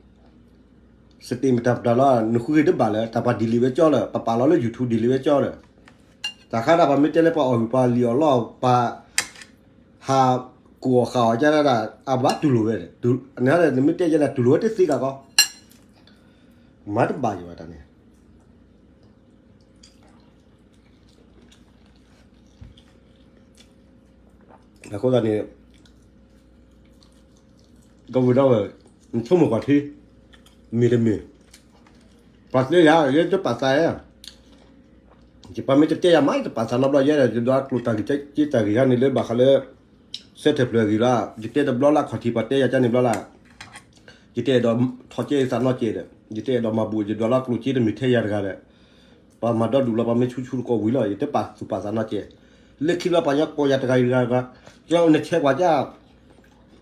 state မတၤမတၤလီၤ နဃုက့ၤတဘၣ်လၢၤ တၢ်ပှၤဒ်လံာ်ဝဲကၠီလၢၤ ပပာ်လီၤလၢ YouTube ဒ်လံာ်ဝဲကၠီလၢၤ တၢ်ခါဒၣ်ပှၤမ့ၢ်တဲလၢပှၤအီၣ်ဂံၢ်ပှၤလံၣ်အီၣ်လီအီၣ် ပှၤဟးကူၣ်အီၣ်ဃာ်အီၣ်ကဒါဒၣ် အဘၣ်တူၢ်လိာ်ဝဲ နဟါဒီးနမ့ၢ်တဲယဲန့ၣ် တူၢ်လိာ်ဝဲတသ့ကီး မၤတဘၣ်ယံၤဘၣ်တၢ်န့ၣ် အဃိသတးန့ၣ် ကဝံၤဒီးဝဲ နဆိကမိၣ်ကွၢ်ထံ မ့ၢ်တမ့ၢ် ပှၤတဲယၤ ယဲတပာ်သးဧါ ယပှၤမ့ၢ်တတဲယၤမး ယတပာ်သးနီတဘျီ ယဲဒၣ်ယဒွးကျိၣ်တၢ်ဂ့ၢ်က့တၢ်ဂ့ၢ်ဂၤန့ၣ်လၢဘၣ်ဃးလၢ စဲထဲးဖျၢၣ်အဂ့ၢ်လီၤ ယတဲတဘျီလၢအခီၣ်ထံးပှၤတဲယၤကန့ၣ်ဘျီလီၤ ယတအဲၣ်ဒိးထီၣ်ကဲယသးနီကဲဒီး ယတအဲၣ်ဒိးမၤဘူၣ် ယဒွးလၢကျိၣ်စ့တမ့ၢ်ထဲယၤတဂၤဒီး ပှၤမၤဒီဒူၣ်လီၤ ပှၤမ့ၢ်ဆူၣ်ဆူၣ်တကိးဝံၤလီၤ ယတပာ်သူၣ်ပာ်သးနီကဲ လၢခံလီၤပှၤညီကိးယၤတဂၤဂၤဂၤ ကနဆဲးကွၢ်က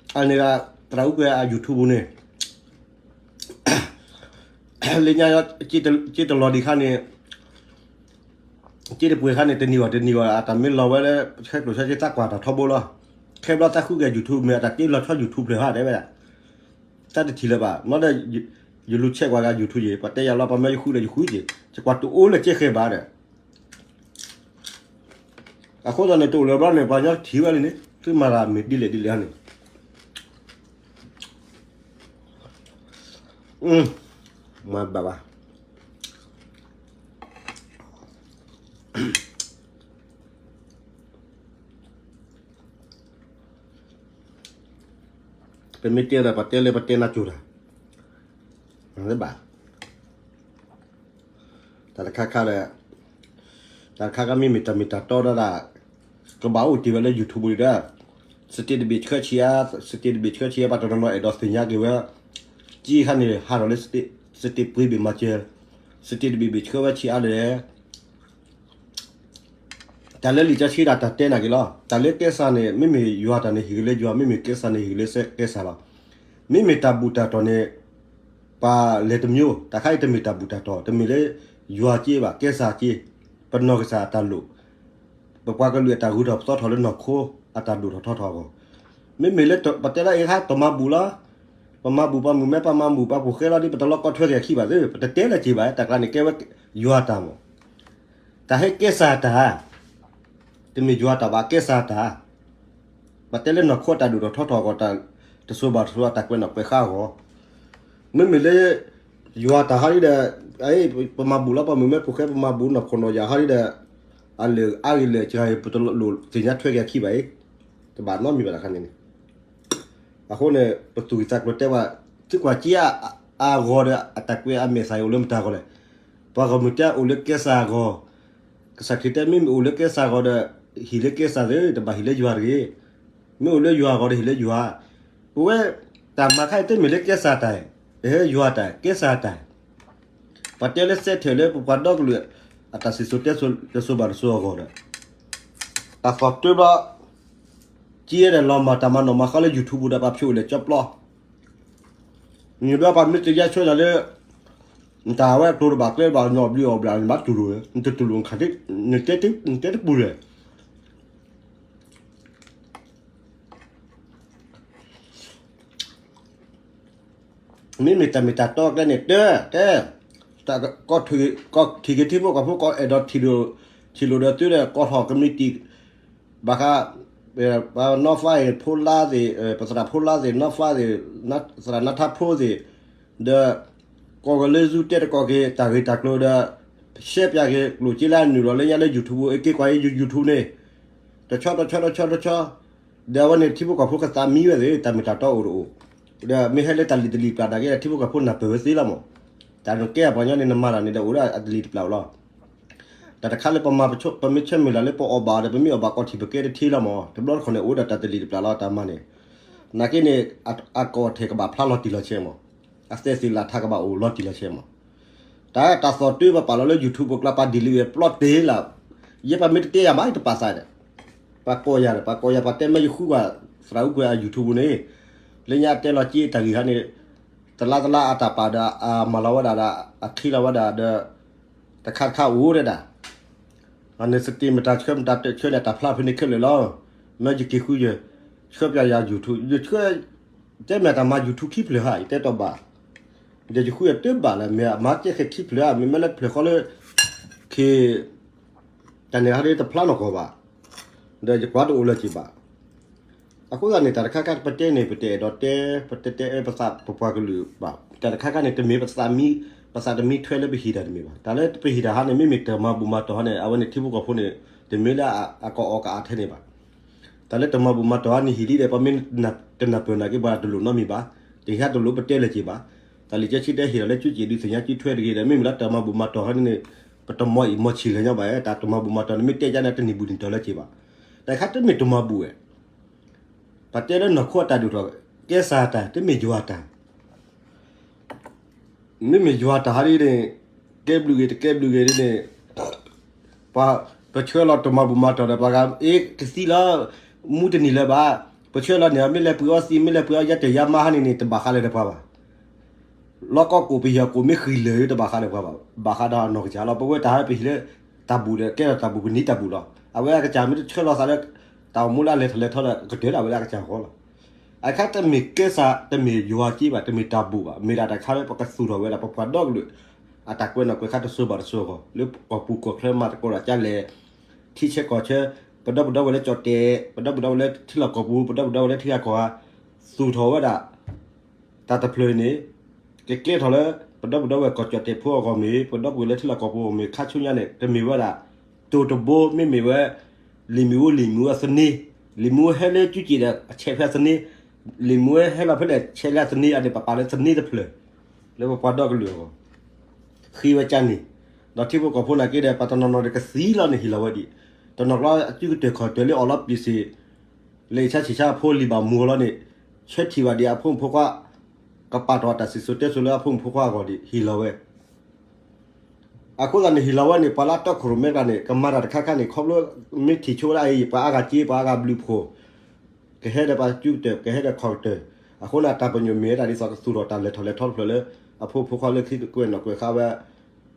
အန့ၣ်ဂၤ သရၣ်အူကွဲၤအ YouTube ပူၤန့ၣ် လၢညါ က့တလီၤဒံးခါန့ၣ် က့တပှဲၤခါန့ၣ် တနံၤဂီၢ်တနံၤဂီၢ် အတၢ်မ့ၢ်လီၤဝဲလၢ ဆဲးကျိးဆဲးက့သးကွၢ်တၢ်ထီဘိလီၤ ခဲဘျီသးဃုက့ၤ YouTube မ့ၢ်အတၢ်က့လီၤဆီ YouTube ဖျၢၣ်ဟါတဲဝဲဒၣ် သးတထံၣ်လၢၤဘၣ် မ့ၢ်ဒီး ယလူၤဆဲးကွၢ်ဂၤ YouTube ယံၤ ပှၤတဲယၤလီၤ ပှၤမ့ၢ်ယဃုဒီးယဃုက့ၤ ယကွၢ်တအိၣ်လၢကဲဃဲၤဘၣ်ဒီး အဃိသတးန့ၣ် တအိၣ်လၢၤဘျီန့ၣ် ပှၤညီထံၣ်ဝဲလံန့ၣ် သုမၤတၢ်မ့ၢ်ဒ်လဲၣ်ဒ်လဲၣ်န့ၣ် မၤဘၣ်ဘၣ် ပမ့ၢ်တဲဒီး ပတဲလၢပတဲနၢ်ကၠိတၢ် ဘၣ် တၢ်တခါခါဒီး တၢ်တခါခါမ့မ့ၢ်တၢ်မ့ၢ်တၢ်တီဒၣ်ဒၣ် ကဘၣ်အိၣ်တ့ၢ်ဝဲလၢ YouTube ပူၤဒီး state တဘ့ၣ်ဆှၢဆံးအါ state တဘ့ၣ်ဆှၢဆံးအါ ပှၤတနီၤနီၤအဲၣ်ဒိးသ့ၣ်ညါက့ၤဝဲ က့ခါန့ၣ် ဟးထီၣ်လၢ state ပှ့ၤဘ့ၣ်မၤစၢၤ state တဘ့ၣ်ဘ့ၣ်ဆှၢဝဲဆံးအါဒီး တၢ်လၢလံာ်စီဆှံဒၣ်တၢ်တဲနာ်က့ၤလီၤ. တၢ်လၢကဲစၢ်န့ၣ် မ့မ့ၢ်ယွၤတၢ်န့ၣ်ဟ့ၣ်က့ၤလၢယွၤ, မ့မ့ၢ်ကဲစၢ်န့ၣ်ဟ့ၣ်က့ၤလၢကဲစၢ်လီၤ. မ့မ့ၢ်တၢ်ဘူၣ်တၢ်တီၢ်န့ၣ် ပလဲၤတမံၤ, တၢ်ခါအံၤတမ့ၢ်တၢ်ဘူၣ်တၢ်တီၢ်, တမ့ၢ်လၢယွၤက့ဘၣ်, ကဲစၢ်က့, ပနီၢ်ကစၢ်အတၢ်လိၣ်, ပပှၤကလုာ်အတၢ်ဂုၤထီၣ်ပသီထီၣ်လၢနီၢ်ခိအတၢ်ဒိၣ်ထီၣ်ထီထီၣ်အဂီၢ်, မ့မ့ၢ်လၢပတဲလၢအံၤခါ တမၤဘူၣ်လီၤ. ပမၤဘူၣ်ပှၤမုၣ်မဲ ပမၤဘူၣ်ပှၤဖိဃဲလီၤဒီး ပတလီၢ်ကီထွဲက့ၤအခံဘၣ်သ့ၣ်, ပတတဲလၢၤက့ၤဘၣ်, တၢ်ကျါန့ၣ်ကဲဝဲယွၤတၢ်မး. တၢ်ဟဲကဲစၢ်တၢ်, တမ့ၢ်ယွၤတၢ်ဘၣ် ကဲစၢ်တၢ်, ပတဲလၢနီၢ်ခိတၢ်ဒိၣ်ထီၣ်ထီထီၣ်အဂီၢ် တစိၤဘၣ်တစိၤအတၢ်ကွဲးနီၣ်ကွဲးဃါအဂီၢ်, မ့မ့ၢ်လၢ ယွၤတၢ်ဟးဒ်ဒီး ပမၤဘူၣ်လီၤ ပမုၢ်မ့ၢ်ဖိဃဲ ပမၤဘူၣ်နီၢ်ခိနီၢ်ယၢ်ဟးဒ်ဒီး အလၢာ်အါဂ့ၤလၢာ်စှၤဂ့ၤ ပတလိၣ်သ့ၣ်ညါထွဲက့ၤအခံဘၣ်အံၤ, တဘၣ်နီတမံၤဘၣ်တခါန့ၣ်န့ၣ် အဃိန့ၣ် ပသူၣ်ကံၢ်သးကျိၤတဲဘၣ် သုကွၢ်က့ၤအဂီၤဒီး အတၢ်ကွဲးအမဲာ်သၣ်အံၤအိၣ်လၢမတၤအဂီၢ်လဲၣ်. ပှၤဂီၢ်မုၢ်တဲအိၣ်လၢကဲစၢ်အဂီၢ်, ကစၢ်ခရံာ်တဲမ့မ့ၢ်အိၣ်လၢကဲစၢ်အဂီၢ်ဒီး ဟ့ၣ်လၢကဲစၢ်သ့ တဘၣ်ဟ့ၣ်လၢယွၤတဂ့ၤ, မ့ၢ်အိၣ်လၢယွၤအဂီၢ်ဒီးဟ့ၣ်လၢယွၤ, ပဝဲ တၢ်မၤခါအံၤတမ့ၢ်လၢကဲစၢ်တၢ်, ဟဲယွၤတၢ် ကဲစၢ်တၢ် ပှၤတဲလၢစဲးထၢၣ်လၢပပှၤဒီကလုာ် အတၢ်စံၣ်စိၤတဲစိၤတစိၤဘၣ်တစိၤအဂီၢ်ဒီး တၢ်သီၣ်တၢဘျီ ကဲဒီးလီၤမၢ်တၢ်မၤနီၣ်မၤဃါလၢ YouTube ဒီးပှၤဖျိးအိၣ်လဲၣ်ကၠီပျီ, နဘၣ်ပှၤမ့ၢ်တယါဆှၢနၤလၢ နတၢ်ဝဲအကျိၤတဘၣ်ကျဲဘၣ် နီၣ်ဘျုးအီၣ်ဘျး နဘၣ်တူၢ်လိာ်ဝဲ နတတူၢ်လိာ် နတဲတပူၤလဲၣ်. မ့မ့ၢ်တၢ်မ့ၢ်တၢ်တီအကျဲန့ၣ် တဲ တဲ ကီၢ်ထံၣ်က့ၤထံဖိကီၢ်ဖိ ကီၢ်အဲၣ်ဒိးထံၣ်လိာ်ဒီးသုဒီး ကီၢ်ထီၣ်ကမံးတံာ် ဘၣ်ဃး နီၢ်ဖါအံၤ ဖိလါသ့ၣ် ပသရၣ်ဖိလါသ့ၣ် နီၢ်ဖါသ့ၣ် သရၣ်နါထါဖိသ့ၣ် ဒီး ကိးက့ၤလၢ Zoom တဲတကိးက့ၤ တၢ်ဂ့ၢ်တၢ်ကျိၤဒီး ရှဲပၠးက့ၤ ကျိၣ်က့လၢအနုာ်လီၤလၢညါလၢ YouTube အက့ၤကွၢ်အံၤ YouTube န့ၣ် တဆီတဆီတဆီတဆီ ဒီးအဝဲန့ၣ် ထံဖိကီၢ်ဖိကသးမံဝဲသ့ၣ် တၢ်မ့ၢ်တၢ်တီအိၣ်တအိၣ်, ဒီးမ့ၢ်ဟဲလၢတၢ်လံၣ်တလံၣ်ပျၢ်ဒၣ်က့ၤ ထံဖိကီၢ်ဖိနၢ်ပၢၢ်ဝဲသ့လီၤမး, တၢ်နကဲအပှၤကညီန့ၣ် နမၤတၢ်န့ၣ်ဒီးအိၣ်ဒၣ်အတလံၣ်တပျၢ်လီၤ. တၢ်တခါလၢပမၤ ပမ့ၢ်ဆၢမုၢ်လၢ်လၢပအီၣ်ဘၣ်ဒီး ပမ့ၢ်အီၣ်ဘၣ်ကီၢ်ထံၣ်ပကဲတထံလီၤမး, တဘျီတခီၣ်န့ၣ် အိၣ်ဒၣ်တၢ်တလံၣ်တပျၢ်လီၤတၢ်မၤန့ၣ်, နာ်က့န့ၣ် အကီၢ်ထဲကဘၣ်ဖျါလီၤတံၢ်လီၤဆဲးမး, အသဲသ့ၣ်လၢထးကဘၣ်အိၣ်လီၤတံၢ်လီၤဆဲးမး တၢ်တၢ်သီၣ်တၢဘၣ်ပာ်လီၤလၢ YouTube ပကျါ ပာ်ဒ်လံဝဲ ပျီတဲလၢ ယဲပမ့ၢ်တတဲယၤမး ယတပာ်သးဒီး ပှၤကိးယၤဒီး ပှၤကိးယၤ ပှၤတဲမ့ၢ်ယဃုကွၢ် သရၣ်အူကွဲၤအ YouTube န့ၣ် လၢညါတဲလီၤက့တၢ်ဂ့ၢ်ခါန့ၣ် တလါတလါအတၢ်ပာ်ဒီး အမၤလီၤဝဲဒၣ်ဒီး အခံလီၤဝဲဒၣ်ဒီး တခါတခါအိၣ်ဒဲဒၣ် အန့ၣ် စတ့မတၤဆှၢမတၤတဆှၢန့ၣ် တၢ်ဖျါဖဲန့ၣ်ခဲလၢာ်လီၤ. မ့ၢ်ယက့ၤဃုယ ဆှၢပၠးယၤ YouTube ယဆှၢ တဲမ့ၢ်တၢ်မၤ YouTube ခံဖျၢၣ်ဟါ ယတဲတီဘၣ် ဒီးယဃုယတဘၣ်လၢ မ့ၢ်အမၤကဲဃဲၤခံဖျၢၣ်ဧါ မ့မ့ၢ်လၢဖျၢၣ်ဃီလၢ ခ့ တၢ်န့ၣ်ဟးဒ်တဖျါနီၢ်ကီၢ်ဘၣ် ဒီးယကွၢ်တအိၣ်လၢၤက့ၤဘၣ် အဃိသတးန့ၣ် တၢ်တခါခါပတဲန့ၣ် ပတအဲၣ်ဒိးတဲ ပတတဲအၢပသးပပှၤကလုာ်ဘၣ် တၢ်တခါခါန့ၣ် တမ့ၢ်ပသးမံ ပသးတမံထွဲလၢပဟ့ၣ်တၢ်တမ့ၢ်ဘၣ် တၢ်လၢပဟ့ၣ်တၢ်ဟါန့ၣ် မ့မ့ၢ်တၢ်မၤဘူၣ်မၤတီၢ်ဟါန့ၣ် အဝဲန့ၣ်ထံဖိကီၢ်ဖိန့ၣ် တမ့ၢ်လၢအကအီၣ်ကအါထဲန့ၣ်ဘၣ် တၢ်လၢတမၤဘူၣ်မၤတီၢ်ဟါန့ၣ်ဟ့ၣ်ဒ်ဒီး ပမ့ၢ်တနၢ်ပၢၢ်နာ်က့ ပှၤတလိၣ်နီတမံၤဘၣ် တဟ့ၣ်ဟါတလိၣ်ပတဲလၢၤက့ၤဘၣ် တၢ်လံာ်စီဆှံတဲဟ့ၣ်လီၤလၢ ကၠူကၠံၣ်ဒုးသ့ၣ်ညါကၠူထွဲတဂ့ၤဒီး မ့မ့ၢ်လၢတၢ်မၤဘူၣ်မၤတီၢ်ဟါန့ၣ် ပတမၤအံၤမၤဆံးလၢၤညီဘၣ် တၢ်တမၤဘူၣ်မၤတီၢ်န့ၣ် မ့ၢ်တဲကါန့ၣ် တနံၤဘူၣ်နံၤတီၢ်လၢၤက့ၤဘၣ် တၢ်ခါတမ့ၢ်တမၤဘူၣ်ဝဲ ပတဲလၢနီၢ်ခိအတၢ်ဒိၣ်ထီၣ် ကဲစၢ်တၢ် တမ့ၢ်ယွၤတၢ် မ့မ့ၢ်ယွၤတၢ်ဟးဒ်န့ၣ် ကဲဘျုးဂ့ၤ တကဲဘျုးဂ့ၤဒ်န့ၣ် ပှၤ ပဆှၢလီၤတမၤဘူၣ်မၤတီၢ်ဒီး ပှၤဂၤ အ့ ကသံလီၤ မူတနံၤလၢၤဘၣ် ပဆှၢလီၤန့ၣ် မ့ၢ်လဲၤပှ့ၤအီသံး မ့ၢ်လဲၤပှ့ၤအီယါတၢၢ်ယါမါဟါန့ၣ်န့ၣ် တဘၣ်ဃးလၢၤတပှၤဘၣ် လီၢ်ကီၢ်ကိးပယီၤကိးမ့ၢ်ဃံလၢာ်တဘၣ်ဃးလၢၤပှၤဘၣ် ဘၣ်ဃးဒီးနီၢ်ကစၢ်လီၤ ပဝဲတၢ်ဟးပဟံၣ်လၢ တၢ်ဘူၣ်ဒီး ကဲထီၣ်တၢ်ဘူၣ် ပနံၤတၢ်ဘူၣ်လီၤ အဝဲအကစၢ်မ့ၢ်တဆှၢလီၤသးလၢ တၢ်အိၣ်မူလၢအလဲၤထီၣ်လဲၤထီဒီး ကတၢၢ်ဒၣ်ဝဲလၢအကစၢ်အဂီၢ်လီၤ အခါတမ့ၢ်ကဲစၢ် တမ့ၢ်ယွၤက့ဘၣ် တမ့ၢ်တၢ်ဘူၣ်ဘၣ် မ့ၢ်ဒၣ်တၢ်ခါလၢပကသူၣ်ထီၣ်ဝဲဒၣ် ပပှၤဒီကလုာ် အတၢ်ကွဲးနီၣ်ကွဲးဃါတစိၤဘၣ်တစိၤအဂီၢ် လၢကီၢ်ပူၤကီၢ်ချၢမၤသကိးတၢ်ကလဲၣ် ထံဆဲးကီၢ်ဆၢ ပဒီပုၢ်ဒီဝဲၢ်လၢကၠီၣ်တဲာ် ပဒီပုၢ်ဒီဝဲၢ်လၢထံလီၢ်ကီၢ်ပူၤ ပဒီပုၢ်ဒီဝဲၢ်လၢထံဂၤကီၢ်ဂၤ သူၣ်ထီၣ်ဝဲဒၣ် တၢ်တဖျၢၣ်အံၤန့ၣ် ကကျဲထီၣ်လၢ ပဒီပုၢ်ဒီဝဲၢ်ကီၢ်ကၠီၣ်တဲာ်ဖိအဂီၢ်မ့ၢ် ပဒီပုၢ်ဝဲၢ်လၢထံလီၢ်ကီၢ်ပူၤအဂီၢ်မ့ၢ် ခါဆူညါန့ၣ် တမ့ၢ်ဝဲဒၣ် တိၤတဘိ မ့မ့ၢ်ဝဲ လံာ်မ့ၣ်အူ လံာ်မ့ၣ်အူအသန့ လံာ်မ့ၣ်အူဟဲလၢကၠူကၠံၣ်ဒီး အဆဲးဖဲအသန့ လံာ်မ့ၣ်အူဟဲလီၤဖဲလဲၣ် ဆဲးလၢအသန့ အန့ၣ်ပပာ်လၢသန့တဖျၢၣ် လၢပပှၤဒီကလုာ်အဂီၢ် ဃ့ဝဲကၢ်န့ၣ် ဒီးထံဖိကီၢ်ဖိနာ်က့ဒီး ပှၤတနီၤနီၤဒီးကသံလီၤန့ၣ်ဟ့ၣ်လီၤဝဲဒံး တနီၤကျီအစုကတၢၢ်ခီၣ်တၢၢ်လၢအီၣ်လီၤပံာ်စ့ၢ် လၢအဆါဆံးဆါအဖိလံာ်ဘၣ်မူလီၤန့ၣ် ဆၢထံၣ်ဘၣ်ဒံးအဖိမုၣ်ဖိခွါ ကပာ်ထီၣ်တၢ်စံၣ်စိၤတဲစိၤလၢအဖိမုၣ်ဖိခွါအဂီၢ်ဒံး ဟ့ၣ်လီၤဝဲ အဃိသတးန့ၣ် ဟ့ၣ်လီၤဝဲန့ၣ် ပှၤလၢအတီခိၣ်ရိၣ်မဲတဂၤန့ၣ် ကမၤတၢ်တခါခါန့ၣ် ခီဖျိမ့ၢ်ထံၣ်ဆိဝဲဒၣ်အံၤ ပှၤအါဂၤက့ ပှၤအါဂၤဘျုးဖှိၣ် ကဟဲဒီးပှၤစုကတၢၢ် ကဟဲဒီးခီၣ်ကတၢၢ် အဃိန့ၣ် တၢ်ပညိၣ်မ့ၢ်ဝဲဒၣ်ဒ်သိးကသူၣ်ထီၣ်တၢ်လဲၤထီၣ်လဲၤထီတဖျၢၣ်လၢ အဖိမုၣ်ဖိခွါလၢခံကကွဲးနီၣ်ကွဲးဃါဝဲ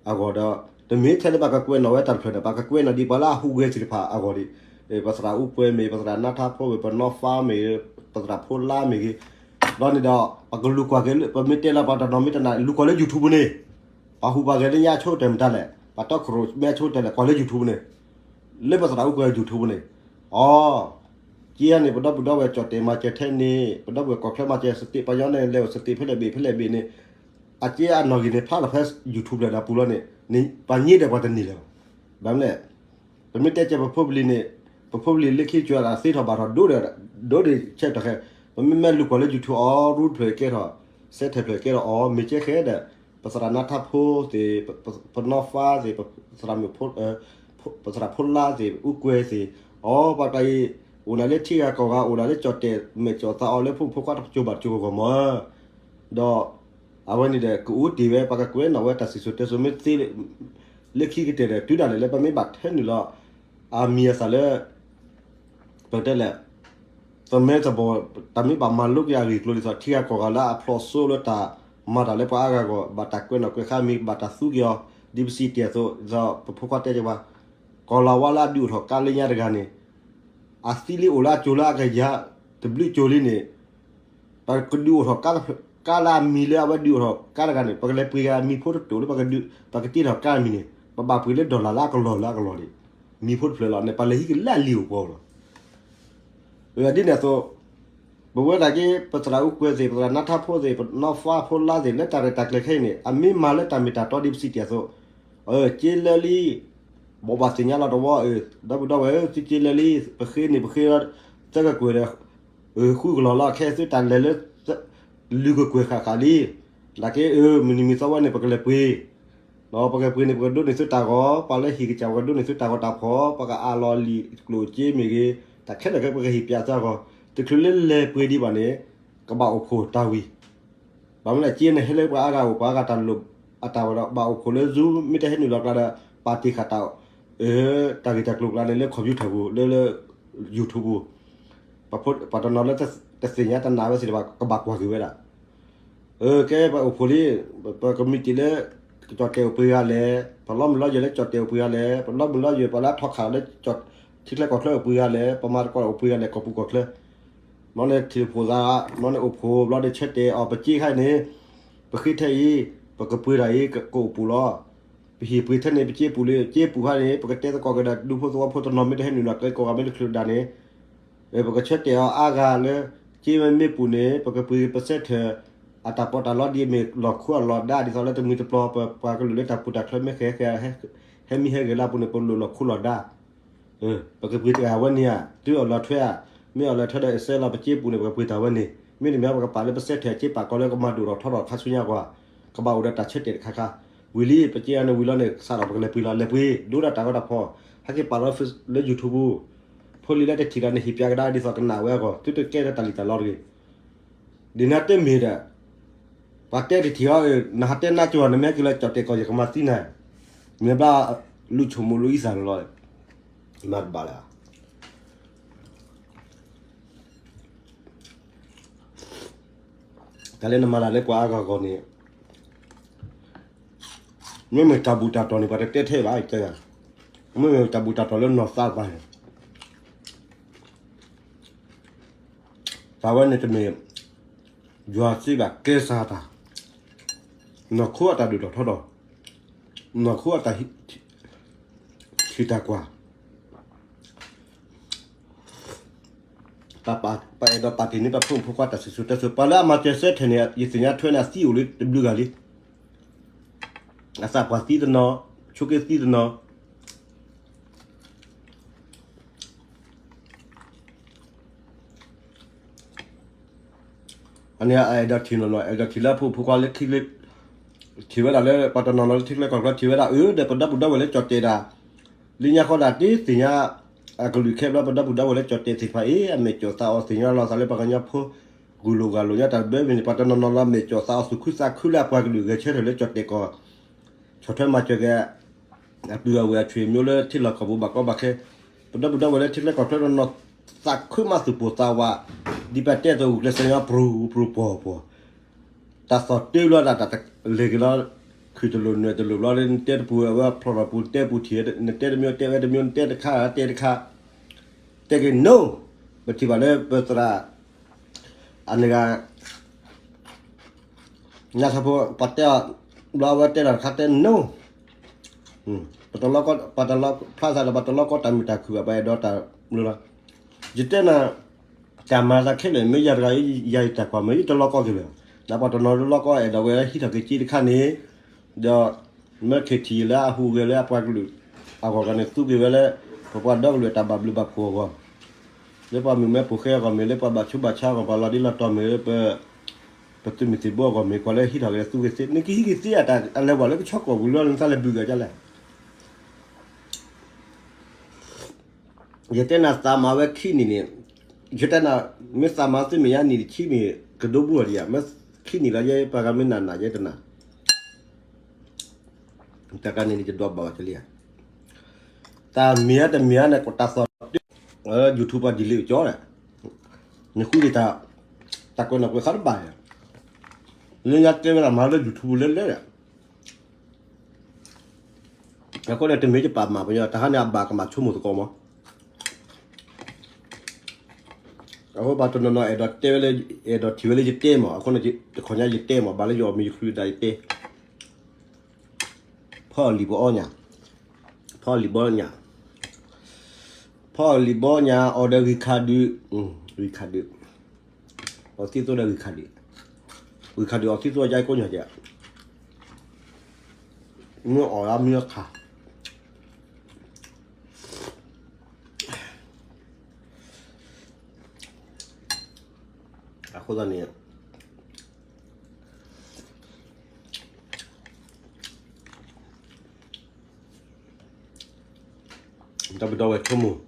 အဂီၢ်ဒီး တမ့ၢ်ထဲလၢပှၤကကွဲးနီၣ်ဝဲတၢ်တဖျၢၣ်န့ၣ် ပှၤကကွဲးနီၣ်ဒံးပှၤလၢအဟူးဂဲၤသ့ၣ်တဖၣ်အဂီၢ်ဒံး ပသရၣ်အူကွဲၤမ့ၢ် ပသရၣ်နါထါဖိမ့ၢ် ပနီၢ်ဖါမ့ၢ်ဂ့ၤ ပသရၣ်ဖိလါမ့ၢ်ဂ့ၤ ဒီးန့ၣ်ဒီး ပကလူၤကွၢ်က့ၤ ပမ့ၢ်တဲလီၤပှၤတနီၤမ့ၢ်တနာ် လူၤကွၢ်လၢ YouTube န့ၣ် ပှၤဟူးပှၤဂဲၤလၢညါဆိကတၢၢ်မတၤလဲၣ် ပှၤတီခိၣ်ရိၣ်မဲအဆိကတၢၢ်လဲၣ် ကွၢ်လၢ YouTube န့ၣ်, လၢပသရၣ်အူကွဲၤ YouTube န့ၣ်, အီ, က့န့ၣ် ပဒီပုၢ်ဒီဝဲၢ်ကၠီၣ်တဲာ်မၤစၢၤထဲန့ၣ် ပဒီပုၢ်ဝဲၢ်ကီၢ်ချၢမၤစၢၤ စတ့းပှၤညီန့ၣ်လဲၤအိၣ်စတ့းဖဲလဲၣ်ဘ့ၣ်ဖဲလဲၣ်ဘ့ၣ်န့ၣ်, အက့အနီၢ်ဂံၢ်န့ၣ် ဖျါလီၤဖဲ YouTube လဲၣ်ဒီးပူၤလီၤန့ၣ်, ပှၤညံဒဲးပှၤတန့ၢ်လၢၤဘၣ်. ဘၣ်မနုၤလဲၣ်, ပမ့ၢ်တဲကဲပဖိပလံၤန့ၣ်, ပဖိပလံၤလၢခံကၠီၤသ့ထီၣ်ဘၣ်ထီၣ်ဒိၣ်ဒိၣ်ဆဲးထီၣ်ဃဲ, ပမ့ၢ်မ့ၢ်လူၤကွၢ်လၢ YouTube အီ ရူဖျၢၣ်ကဲထီၣ်, စဲထဲဖျၢၣ်ကဲထီၣ်အီ မ့ၢ်ကဲဃဲဒီး, ပသရၣ်နါထါဖိသ့ၣ်, ပနီၢ်ဖါသ့ၣ်, ပသရၣ်မုၣ်ဖိ, ပသရၣ်ဖိလါသ့ၣ် အူကွဲၤသ့ၣ်, အီ ပှၤတၢ်အံၤ, အိၣ်ဒၣ်လၢထံဂၤကီၢ်ဂၤ အိၣ်ဒၣ်လၢကၠီၣ်တဲာ်မဲာ်ကၠီၣ်သးအီၤလၢဖိမုၣ်ဖိခွါတကၠိဘၣ်တကၠိဂီၢ်ဂီၢ်မၢ် ဒီး အဝဲန့ၣ်ဒီး ကအိၣ်တ့ၢ်ဝဲ ပှၤကကွဲးနီၣ်ဝဲတၢ်စံၣ်စိၤတဲစိၤမ့ၢ်သ့, လၢခံကတၢၢ်ဒီး တုၤဒၣ်လဲာ်လၢပမ့ၢ်ဘၣ်ထဲနုာ်လီၤ အမံၤအသၣ်လၢ ပတဲလဲၣ်, သမၢသဘီၣ် တၢ်မ့ၢ်ဘၣ်မၤလိက့ၤအဂ့ၢ်အကျိၤဒ်သိး ထံဂၤကီၢ်ဂၤလၢအဖျိးစိလၢတၢ်မၤတၢ်လၢပှၤအါဂၤအဂီၢ် ဘၣ်တၢ်ကွဲးနီၣ်ကွဲးဃါမံၤ ဘၣ်တၢ်သူက့ၤအီၤ ဒ်ပစံးတ့ၢ်အသိး ဒ်သိးပဖိခွါတဲက့ၤပှၤ ကီၢ်လၤဝါလၢအဒုးအိၣ်ထီၣ်ကါလၢညါတဂၤန့ၣ် အသံလံအိၣ်လၢအကၠိလၢအကယၤ တဘျုးကၠိလံန့ၣ် ပကဒုးအိၣ်ထီၣ် ကါလၢအမံၤလၢအဝဲဒုးအိၣ်ထီၣ်ကါတဂၤန့ၣ် ပကလဲၤပှ့ၤဂၤမံၤဖိတတိာ်လၢပကဒုး ပကတ့ထီၣ်ကါမံၤန့ၣ် ပဘၣ်ပှ့ၤလၢ dollar လၢအကလီၢ်လၢအကလီၢ်န့ၣ် မံၤဖိတဖျၢၣ်လီၤန့ၣ် ပလဲၤဟံးက့ၤလၢအလံာ်အိၣ်ပှီၢ်လီၤ. ဒ်န့ၣ်အသိး ပဝဲဒၣ်က့ ပသရၣ်အူကွဲၤသ့ၣ် ပသရၣ်နါထါဖိသ့ၣ် ပနီၢ်ဖါဖိလါသ့ၣ် လၢတၢ်ရဲၣ်တၢ်ကျဲၤခဲအံၤန့ၣ် အမ့ၢ်မၤလၢတၢ်မ့ၢ်တၢ်တီဒ်ပစံးတ့ၢ်အသိး က့လၢလံ ဘိးဘၣ်သ့ၣ်ညါလီၤတဝီ ဒီပုၢ်ဒီဝဲၢ်ဧၢ သုက့လၢလံ ပဃ့န့ၣ်ပဃ့ သၢကကွဲၢ်ဒီး ဃုကလီၢ်လီၤ ခဲသုတၢ်လဲၤလၢ လွံၢ်ကကွဲၢ်ဃၣ်ဃၣ်လံ နာ်က့ မုၢ်နံၤမုၢ်သီဝဲန့ၣ် ပကလဲၤပှ့ၤ ပကပှ့ၤန့ၣ် ပကဒိးန့ၢ်သုတၢ်ဂီၤ ပှၤလၢဟံၣ်ကစၢ် ပကဒိးန့ၢ်သုတၢ်ဂီၤတၢ်ဖီၣ် ပကအးလီၤလံာ်ကျိၣ်စ့မ့ၢ်ဂ့ၤ တၢ်ခဲလၢာ်ခဲပကဟ့ၣ်ပၠးသုအဂီၢ် တချုးလၢလဲၤပှ့ၤဒံးဘၣ်န့ၣ် ကဘၣ်အိၣ်ဖှိၣ်တၢ်ဝံၤ ဘၣ်မနုၤလဲၣ် က့န့ၣ်ဟဲလၢပှၤအါဂၤအိၣ် ပှၤအါဂၤတၢ်လိၣ်အတၢ်ဝဲဒီး ဘၣ်အိၣ်ဖှိၣ်လၢ Zoom မ့ၢ်တဟဲနုာ်လီၤကျါဒီး ပာ်တ့ၢ်ဃာ်တၢ် တၢ်ဂ့ၢ်တၢ်ကျိၤကျါန့ၣ်လၢ computer ပူၤ လၢ လၢ YouTube ပူၤ ပှၤတနီၤလၢတသ့ၣ်ညါတနာ်ဝဲသ့ၣ်တဖၣ် ကဘၣ်ကွၢ်က့ၤဝဲဒၣ် ကဲပအိၣ်ဖှိၣ်လံ ပကမံးတံာ်လၢ ကၠီၣ်တဲာ်အိၣ်ပှဲၤဂၤလဲၣ် ပလီမုၢ်လီယၢၢ်လၢကၠီၣ်တဲာ်အိၣ်ပှဲၤဂၤလဲၣ် ပလီမုၢ်လီယၢၢ် ပှၤလၢအထီၣ်ခးလၢ ထံချၢကီၢ်ချၢအိၣ်ပှဲၤဂၤလဲၣ် ပမၤသကိးအိၣ်ပှဲၤဂၤလဲၣ် ကီၢ်ပူၤကီၢ်ချၢ ဘျီန့ၣ်ထံၣ်ဖိသး ဘျီန့ၣ်အိၣ်ဖှိၣ် ဘျီန့ၣ်ဆၢတဲာ်အီၤ ပစ့ခါအံၤန့ၣ် ပဃ့ထဲအံၤ ပကပှ့ၤတၢ်အံၤ ကအိၣ်ပူၤလီၤ ပဟ့ၣ်ပှ့ၤထဲန့ၣ် ပစ့ပူၤလံ စ့ပူၤခါန့ၣ် ပကတဲသကိးက့ၤဒီး ဒူဖိသဝီဖိတနီၤမ့ၢ်တဟဲနုာ်လီၤကျဲကိးဂၤမ့ၢ်တချုးဒၣ်န့ၣ် ပကဆၢတဲာ်အီၤအါဂၤလၢ စ့မ့ၢ်မ့ၢ်ပူၤန့ၣ် ပကပှ့ၤပစဲထၢၣ် အတၢ်ပီးတၢ်လီဒ်အမ့ၢ်လီၢ်ခိအလီၢ်ဒါ ဒ်သိးလၢတမှံၤတပျီၤ ပပှၤကလုာ်လၢတၢ်ပူၤတၢ်ချၢမ့ၢ်ဃဲၤဃဲၤ ဟဲမံဟဲဂဲၤလၢအပူၤန့ၣ် ပလိၣ်လီၢ်ခိလီၢ်ဒါ ပကပှ့ၤတဂၤဝဲန့ၣ်ဧါ တုၤအီၣ်လီၤထွဲဧါ မ့ၢ်အီၣ်လီၤထွဲဒီးအစဲလီၤပစ့ပူၤန့ၣ် ပကပှ့ၤတၢ်ဝဲန့ၣ် မ့တမ့ၢ်ပကပာ်လၢပစဲထၢၣ်စ့ပာ်ကီၤလၢကမၤဒိၣ်ထီၣ်ထီထီၣ်ခါဆူညါကွၢ် ကဘၣ်အိၣ်ဒီးတၢ်ဆၢတဲာ်တခါခါ ဝံၤလံ ပစ့အါန့ၣ်ဝံၤလီၤန့ၣ် စးထီၣ်ပကလဲၤပှ့ၤလီၤ လဲၤပှ့ၤ ဒိဒၣ်တၢ်ဂီၤတၢ်ဖီၣ် ဟဲက့ၤပာ်လီၤလၢ YouTube ပူၤ ဖိလံၤလၢတထံၣ်ဒီးန့ၣ် ဟ့ၣ်ပၠးကဒါဒ်သိးကနၣ်ဝဲအဂီၢ် သုတကဲထီၣ်တၢ်လံၣ်တၢ်လီတဂ့ၤ ဒ်နၤတဲမ့ၢ်ဒီး ပှၤတဲတထံၣ်အီၤ နဟးတဲနါကၠိၤ နမ့ၢ်ဟဲက့ၤလၢကၠီၣ်တဲာ်ကီၢ် ယကမၤသံနၤ မ့ၢ်ဘၣ် လူၢ်ဆိၣ်မိၣ်လူၢ်အံသၣ်လီၤ မၤတဘၣ်လၢ တၢ်လၢနမၤတၢ်လၢပှၤအါဂၤအဂီၢ်န့ၣ် မ့မ့ၢ်တၢ်ဘူၣ်တၢ်တီၢ်န့ၣ် ပှၤတတဲထဲဘၣ် တဲ မ့မ့ၢ်တၢ်ဘူၣ်တၢ်တီၢ်လၢနီၢ်သးတပၤန့ၣ် တၢ်ဝဲန့ၣ်တမ့ၢ် ယွၤစံးဘၣ်ကဲစၢ်တၢ် နီၢ်ခိအတၢ်ဒိၣ်ထီၣ်ထီထီၣ် နီၢ်ခိအတၢ် ထံၣ်တၢ်ကွၢ် ပအဲၣ်ဒိးပာ်တ့ၢ်န့ၢ်ပဖိမုၣ်ဖိခွါတၢ်စံၣ်စိၤတဲစိၤ ပှၤလၢအမၤစၢၤစဲထဲန့ၣ် ယသ့ၣ်ညါထွဲန့ၣ် အသံအိၣ်လံတဘျုးဂၤလံ အသးပှၢ်သံတနီၤ ဆိးက့သံတနီၤ အန့ၣ်အဲၣ်ဒိးထံၣ်နီၢ်နီၢ် အဲၣ်ဒိးထံၣ်လၢဖိမုၣ်ဖိခွါလၢထံကျဲ ထံၣ်ဝဲဒၣ်လၢပှၤတနီၤနီၤလၢထံကျဲကီၢ်ကျဲ ထံၣ်ဝဲဒၣ်အၢ ဒီးပဒီပုၢ်ဒီဝဲၢ်လၢကၠီၣ်တဲာ်ဒၣ် လၢညါဃီဒၣ်တသ့ၣ်ညါ အကလုၢ်ခဲဘျီ ပဒီပုၢ်ဒီဝဲၢ်လၢကၠီၣ်တဲာ်သ့ၣ်တဖၣ်အံၤ အမဲာ်ကၠီၣ်သးအီၤသ့ၣ်ညါလီၤသးလၢပှၤကညီဖိ ဂုာ်လိာ်ဂာ်လိာ်ညါတၢ်ဘၢမုၢ်န့ၣ် ပှၤတနီၤနီၤလၢအမဲာ်ကၠီၣ်သးအီၤသူၣ်ခုသးခုလၢအပှၤကလုာ်ဂဲၤဆၢထၢၣ်လၢကၠီၣ်တဲာ်ကီၢ် ဆီၣ်ထွဲမၤစၢၤက့ၤ အပုၢ်အဝဲၢ်အဆွေမျိုးလၢထံလီၢ်ကီၢ်ပူၤဘၣ်ကီဘၣ်ခဲ ပဒီပုၢ်ဒီဝဲၢ်လၢထံကျဲကီၢ်ကျဲတနီၤ သးခုမးသူၣ်ပိၢ်သးဝး ဒ်ပတဲအသိးဂုာ်ကျဲးစၢးညီ ပြူၤပြူၤပှီၢ်ပှီၢ် တၢ်သီၣ်တၢလီၤဒၣ်တၢ်လဲၤက့ၤလီၤ ခုၣ်တလိာ်နွဲၣ်တလိာ်ဘျီ နတဲတပူၤဝဲဖျီၣ်ထီၣ်ပူၤ နတဲပူၤထံၣ် နတဲတမံၤတဲဝဲတမံၤ နတဲတခါတဲတခါ တဲက့ၤနိ ပထံၣ်ဘၣ်လၢပသရၣ် အန့ၣ်ဂၤ ညါထီၣ်ဖိ ပှၤတဲအီၤ ဘျီအဝဲတဲလီၤတခါတဲနိ ပတလီကီ ပတလီ ဖျါသးဒီး ပတလီကီတၢ်မုာ်တၢ်ခုၣ်ဘၣ် ပအဲၣ်ဒိးတၢ်မုာ်လီၤ. ယတဲနၤ တၢ်မၤသးခဲလၢာ် မ့ၢ်ယၤတဂၤ ယၤယတၢ်ကွၢ်မ့ၢ် ယတလီကီက့ၤလၢၤ. နပှၤတနီၤလၢလီကီအဲၣ်ဒိးဝဲဟံးထီၣ်က့ၤက့တခါန့ၣ်, ဒီး မၢခ့ထံၣ်လၢအဟူးဂဲၤလၢအပှၤကလုာ်အဂီၢ်န့ၣ် သူက့ၤဝဲလၢ ပပှၤဒီကလုာ်အတၢ်ဘၣ်ဘျုးဘၣ်ဖှိၣ်အဂီၢ်, လၢပှၤမုၣ်မဲဖိဃဲအဂီၢ်မ့ၢ် လၢပှၤဘၣ်ဆိဘၣ်ဆါအဂီၢ် ပှၤလီၤဒ့လီၤတီၢ်မ့ၢ် ပသုးမုၢ်သံၣ်ဘိအဂီၢ်မ့ၢ် ကွၢ်လၢဟံးထီၣ်က့ၤသူက့ၤသ့ နကဟံးက့ၤသ့အတၢ်အလဲၤဝဲလၢကဆီကိာ်ပူၤလီၤ နသးလဲၤဘုၣ်ဂၤဒ်လဲၣ်. ယတဲနၤသးမၤဝဲခံနံၣ်န့ၣ်, ယတဲနၤ မ့ၢ်သးမၤသ့မ့ၢ်ယါနံၣ်တဆံမ့ၢ် ကဒိဘူးအီၤဒံးဧါ, မ့ၢ်ခံနံၣ်လီၤ ယဲပှၤဂၤမ့ၢ်နၤနၤ ယဲတနၤ, တကးန့ၣ်န့ၣ် ယဒွးဘၣ်ဝဲတလံဧါ, တၢ်မ့ၢ်ဧါတမ့ၢ်ဧါန့ၣ် တၢ်သီၣ်တၢ် YouTube ပှၤဒ်လဲၣ်ကၠီဒီး, နဃုက့ၤတၢ်, တၢ်ကွဲးနီၣ်ကွဲးဃါတဘၣ်ဧါ, လၢညါတဲဝဲဒၣ်မၤလၢ YouTube လၢလၢဒီး အဃိန့ၣ် တမ့ၢ်ယပာ်မၤပညီ တဟါန့ၣ်အဘၣ်ကမၣ်ဆိကမိၣ်သကိးမး, အဃိပှၤတနီၤနီၤအဲၣ်ဒိးတဲဝဲလၢ, အဲၣ်ဒိးထံၣ်ဝဲလၢယတဲမး, အဃိန့ၣ် တခီညါယတဲမး ဘၣ်လၢယအီၣ်မ့ၤယချုးဒၣ်ယတဲ ဖီအီၣ်လံာ်ပအီညၣ်, ဖီအီၣ်လံာ်ဘီညၣ်, ဖီအီၣ်လံာ်ဘီညၣ် အီၣ်ဒီးဂံၢ်ခါဒုး, ဂံၢ်ခါဒုး, အီၣ်သံသိဒီးဂံၢ်ခါဒုး, ဂံၢ်ခါဒုးအီၣ်သံသိယါကိးညီၣ်ကဲ, မ့ၢ်အီၣ်လၢမ့ၢ်အခါ, အဃိသတးန့ၣ် ဒီပုၢ်ဒီဝဲၢ်ဆိကမိၣ်,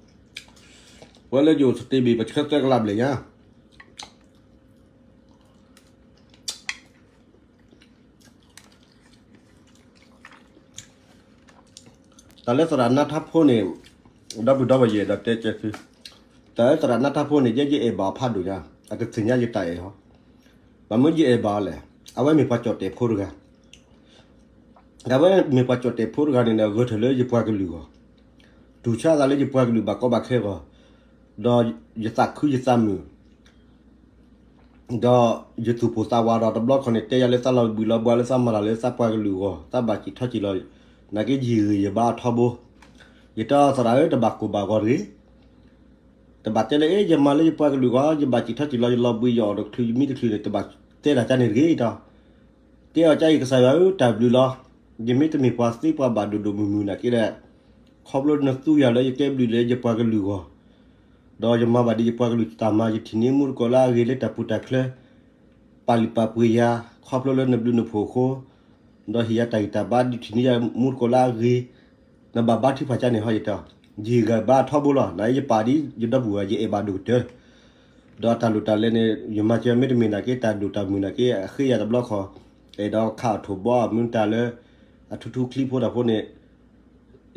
ပှၤလၢယအိၣ်စတ့ဘ့ၣ် ပဆၢသၢကလးဘျဲၣ်ညါ, တၢ်လၢသရၣ်နါထါဖိန့ၣ်, ဒီပုၢ်ဒီဝဲၢ်ယအဲၣ်ဒိးတဲကဲသု, တၢ်လၢသရၣ်နါထါဖိန့ၣ် ယဲယအဲၣ်ဘၣ်အီၤဖးဒိၣ်ညါ, အကသ့ၣ်ညါယတၢ်အဲၣ်ဟီ, ဘၣ်မနုၤယအဲၣ်ဘၣ်အီၤလဲၣ်, အဝဲမ့ၢ်ပှၤကၠီၣ်တဲာ်ဖိတဂၤ ဒီးအဝဲမ့ၢ်ပှၤကၠီၣ်တဲာ်ဖိတဂၤန့ၣ်ဒီး ဂၢၢ်ထၢၣ်လၢယပှၤကလုာ်အဂီၢ်, တူၢ်ဆါသးလၢယပှၤကလုာ်ဘၣ်ကီဘၣ်ခဲအဂီၢ်, ဒီးယသးခုယသးမုာ်, ဒီးယသူၣ်ပိၢ်သးဝးဒီးတဘျီခီန့ၣ် တဲယၤလၢသးလီၤဘှံးလီၤဘှါလၢသးမၤတၢ်လၢသးပှၤကလုာ်အဂီၢ် သးဘၣ်စံၣ်ထီၣ်စံၣ်လီၤ, နာ်က့ယဂံၢ်ယဘါအထီဘိ, ယတဲသရၣ်ဧၢ တဘၣ်ကိၢ်ဘၣ်ဂီၤတဂ့ၤ တဘၣ်တဲလၢ အ့ ယမၤလၢယပှၤကလုာ်အဂီၢ် ယဘၣ်စံၣ်ထီၣ်စံၣ်လီၤ ယလီၤဘှံးယအီၣ်တချုးယမံတချုးန့ၣ် တဘၣ်တဲတၢ်ကါန့ၣ်တဂ့ၤဒီး, တဲအီၤကါအံၤ ကစၢ်ယွၤဧၢ တၢ်ဘျုးလီၤ, ယမ့ၢ်တမ့ၢ်ပှၤသ့ပှၤဘၣ်ဒိၣ်ဒိၣ်မုၢ်မုၢ်နာ်က့ဒီး, ခီဖျိနသူယၤလၢယကဲဘျုးလၢယပှၤကလုာ်အဂီၢ်, ဒီးယမၤဘၣ်ဒ်ယပှၤကလုာ်တၢ်မၤ ယထံၣ်န့ၢ်မူတကိးလၢအဂ့ၤလၢတၢ်ပူၤတၢ်ချၢ ပာ်လုၢ်ပာ်ပှ့ၤယၤ ခီဖျိလၢနဘျုးနဖှိၣ်အဃိ, ဒီးဟ့ၣ်ယၤတၢ်ဂံၢ်တၢ်ဘါဒုးထံၣ်န့ၢ်ယၤမူတကိးလၢအဂ့ၤ, နဘၣ်ဘါထုကဖၣ်ကါန့ၣ်ဟီယတဲ, ယဂံၢ်ယဘါအထီဘိလီၤ, နာ်က့ယပာ်ဒ်ယဒီပုၢ်ဝဲၢ် ယအဲၣ်ဘၣ်ဒိၣ်ကတၢၢ်, ဒီးတၢ်လိၣ်တၢ်လဲၤန့ၣ် ယမၤစၢၤမ့တမ့ၢ်နာ်က့ တၢ်ဒိၣ်တၢ်မုၢ်နာ်က့ အဃ့ယၤတဘျီခီ, အဲၣ်ဒိးခးအီၣ်ထိၣ်ဘီအမုၢ်တၢ်လၢ အထူထူချံဖိတၢ်ဖိန့ၣ်